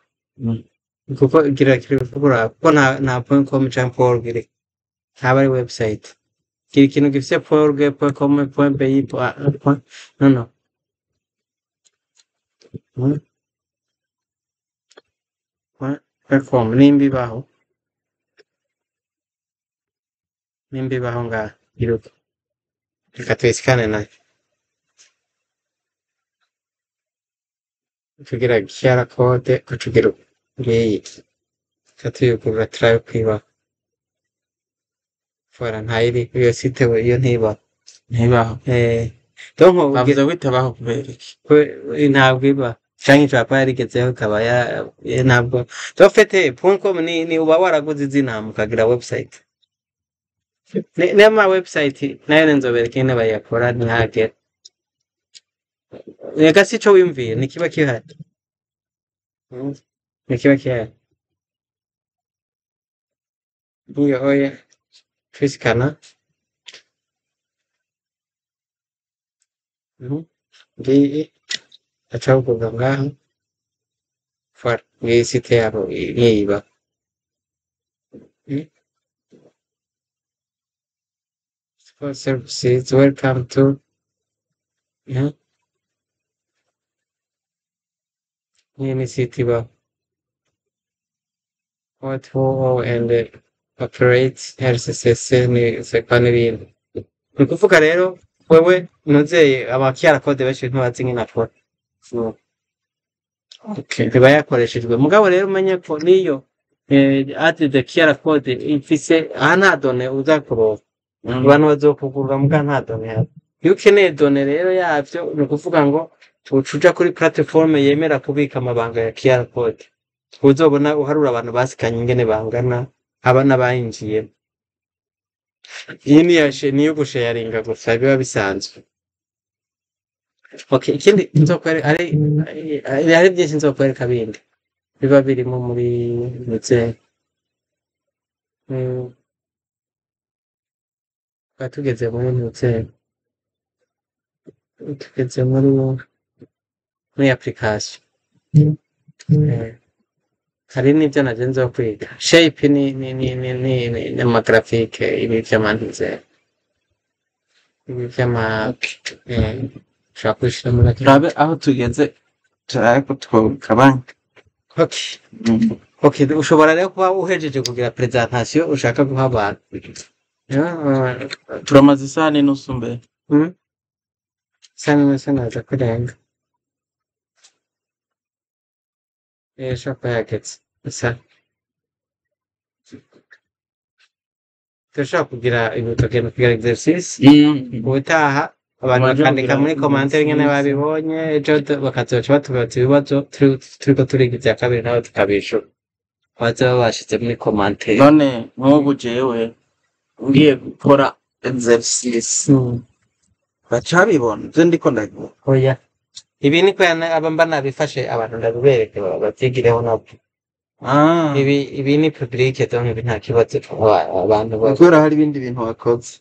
Kuko gira kuri kuko nta .com canke .org iri, ntaba ari website. Gira ikintu gifise .org, .com, .bi, point, no. .Com nimba ibaho, nimba ibaho ngaha iruka, reka tuyisikane nayo tugira QR code uca ugira uko ngiyi, tuca tuyugurura turabe ko ibaho. Voilà, ntayiri iyo site we, iyo ntibaho. Ntibaho. Donc Bavuze ko itabaho kubera iki? Ntabwo iba, canke ishobora kuba yarigezeho ikaba ntabwo. En fait .com ni uba waraguze izina hama ukagira website. N'ama website nayo nzobereka ingene bayakora ntihagera. Reka si ico wiyumvira ntikiba gihari. Ntikiba gihari. Nk'iyo oya twisikana. Ngiyi aca wugurura ngaha. Voilà, ngiyi site yabo ngiyi ibaho. Support services, welcome to. Ngiyi ni site ibaho. What, who, how and operate RCCC ni sekwa n'ibindi. Ni ukuvuga rero wewe ntuzeye aba QR code benshi ntibazi ingene akora. Okay. Iba yakoreshejwe. Mugabo rero umenye ko niyo add the QR code ifise aha nta données uza kuronka. Abantu bazokugurura muga nta données ihari. Iyo ukeneye données rero yavyo, ni ukuvuga ngo uca uja kuri plateforme yemera kubika amabanga ya QR code. Uzobona uharura abantu basikanye ingene bangana, aba n'abayinjiyemo. Iyi ni iya ni iyo gusharinga gusa biba bisanzwe. Okay, ikindi nzokwereka hari byinshi nzokwereka bindi biba birimo muri ndetse. Twari tugeze muri ntuze, tugeze muri application. Hari n'ibyo naje nzokwiga. Shape ni ama graphique, ibi vy'amantuze, ibi vy'ama ushobora kubishira muri Turabe aho tugeze, turabe ko twogabanya. Okay. Okay, ushobora rero kuba uhejeje kugira presentation ushaka guha abantu. Turamaze isaha n'inusu mbere. Isaha n'inusu naza kurenga. Ishobora kuba yageze. Isa. Turashobora kugira ibi, tukagenda kugira exercice. Ubutaha abantu Baje bakandika kugira muri commentaire ingene exercice. babibonye, ejo bakazoca batubaza ibibazo turiko turiga ivya kabiri, nabo tukabishura. Baza babashize muri commentaire. None nk'ubu jewe ngiye gukora exercice, bacabibona ivyo ndiko ndagira? Oya. Ibi niko aba mba nabifashe abantu ndabibereke bavyigireho nabo. Ibi ni public, donc ibi nta kibazo abantu Kubera hari ibindi bintu wakoze.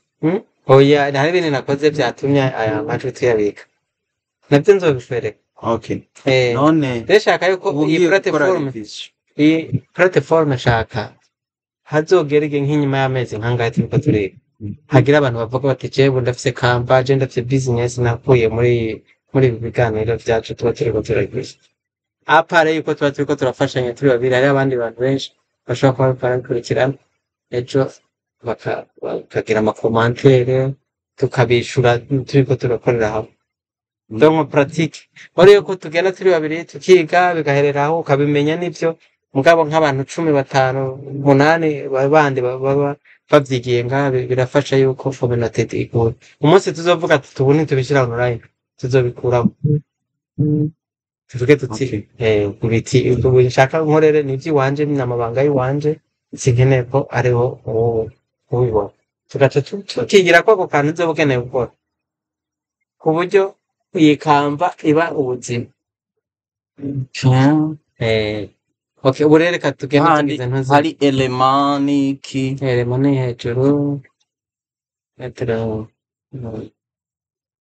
Oya, hari ibintu nakoze vyatumye aya majwi tuyabika. Navyo nzobikwereka. Okay. None Rero shaka yuko ubu iyi ngiye gukora platform, revision. iyi platform shaka hazogera igihe nk'inyuma y'amezi nkangahe turiko turiga, hagira abantu bavuga bati: "Jewe ndafise Canva, je ndafise business nakuye muri ibi biganiro vyacu tuba turiko turagira." À part yuko tuba turiko turafashanya turi babiri, hariho abandi bantu benshi bashobora kuba bariko barabikurikirana, ejo bakagira ama commentaires, tukabishura turiko turakorera hamwe. Donc pratique wari yuko tugenda turi babiri tukiga bigaherera aho, ukabimenya n'ivyo, mugabo nk'abantu 10, 5, 8 bandi baba bavyigiye ngaha, birafasha yuko communauté ikura. Umunsi tuzovuga tuti ubu ntitubishira online, tuzobikuramo, tuvuge tuti ibiti ubu nshaka nkorere ni ivy'iwanje, ni amabanga y'iwanje, sinkeneye ko ariho ubibona. Tugaca tukigira ko ako kantu uzoba ukeneye gukora ku buryo iyi Canva iba ubuzima. Okay, ubu rero reka tugende. Handi Tugize ntuzi hari element n'iki? Élément ni hejuru, metero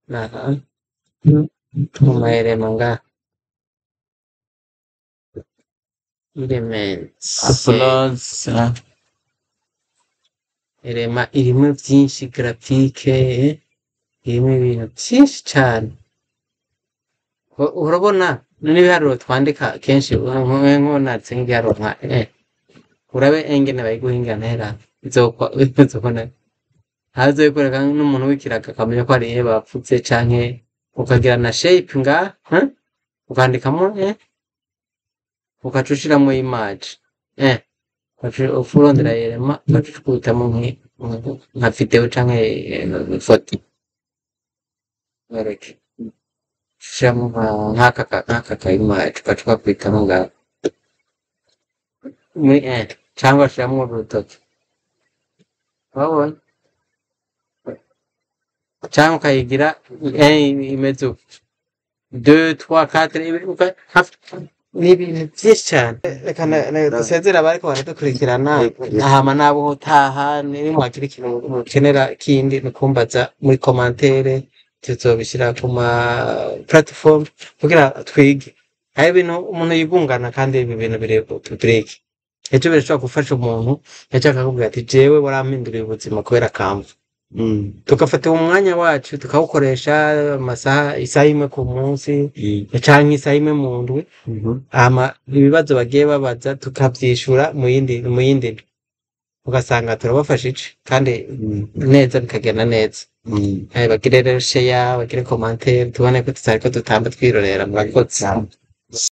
naha mu ma éléments ngaha, elements. Uploads. Élément irimo vyinshi, graphique irimo ibintu vyinshi cane. Urabona n'ibiharuro twandika kenshi, nkonatse nk'igiharuro nka urabe engene bayiguha ingana hera izokwa izobona hazobikwereka n'umuntu w'ikiraga akamenya ko ari bapfutse, canke ukagira na shape ngaha, ukandikamo ukaca ushiramwo image, ukaca urondera élément, ukaca ukubitamo nka video canke ifoto. Wereke ushiramo nk'aka ka image, ugaca ugakubitamo ngaha muri cyangwa ushiramwo urutoki, urabona, cyangwa ukayigira imeze uko 2 3 4, ni ibintu byinshi cyane. Reka dusezere abariko baradukurikirana, hama nabo utaha nimwagira ikintu mukenera kindi nukumbaza muri commentaire, tuzobishyira ku ma platform kugira twige. Hari ibintu umuntu yigungana, kandi ibi bintu biri public, ejo birashobora gufasha umuntu, ejo akakubwira ati: "Jewe warampinduriye ubuzima kubera Canva." Tugafata umwanya wacu tukawukoresha amasaha, isaha imwe ku munsi canke isaha imwe mu ndwi, hama ibibazo bagiye babaza tukavyishura mu yindi ndwi, ugasanga turabafashije kandi neza, bikagenda neza. Bagire rero share, bagire commentaire, tubone ko tutariko dutamba twirorera. Murakoze.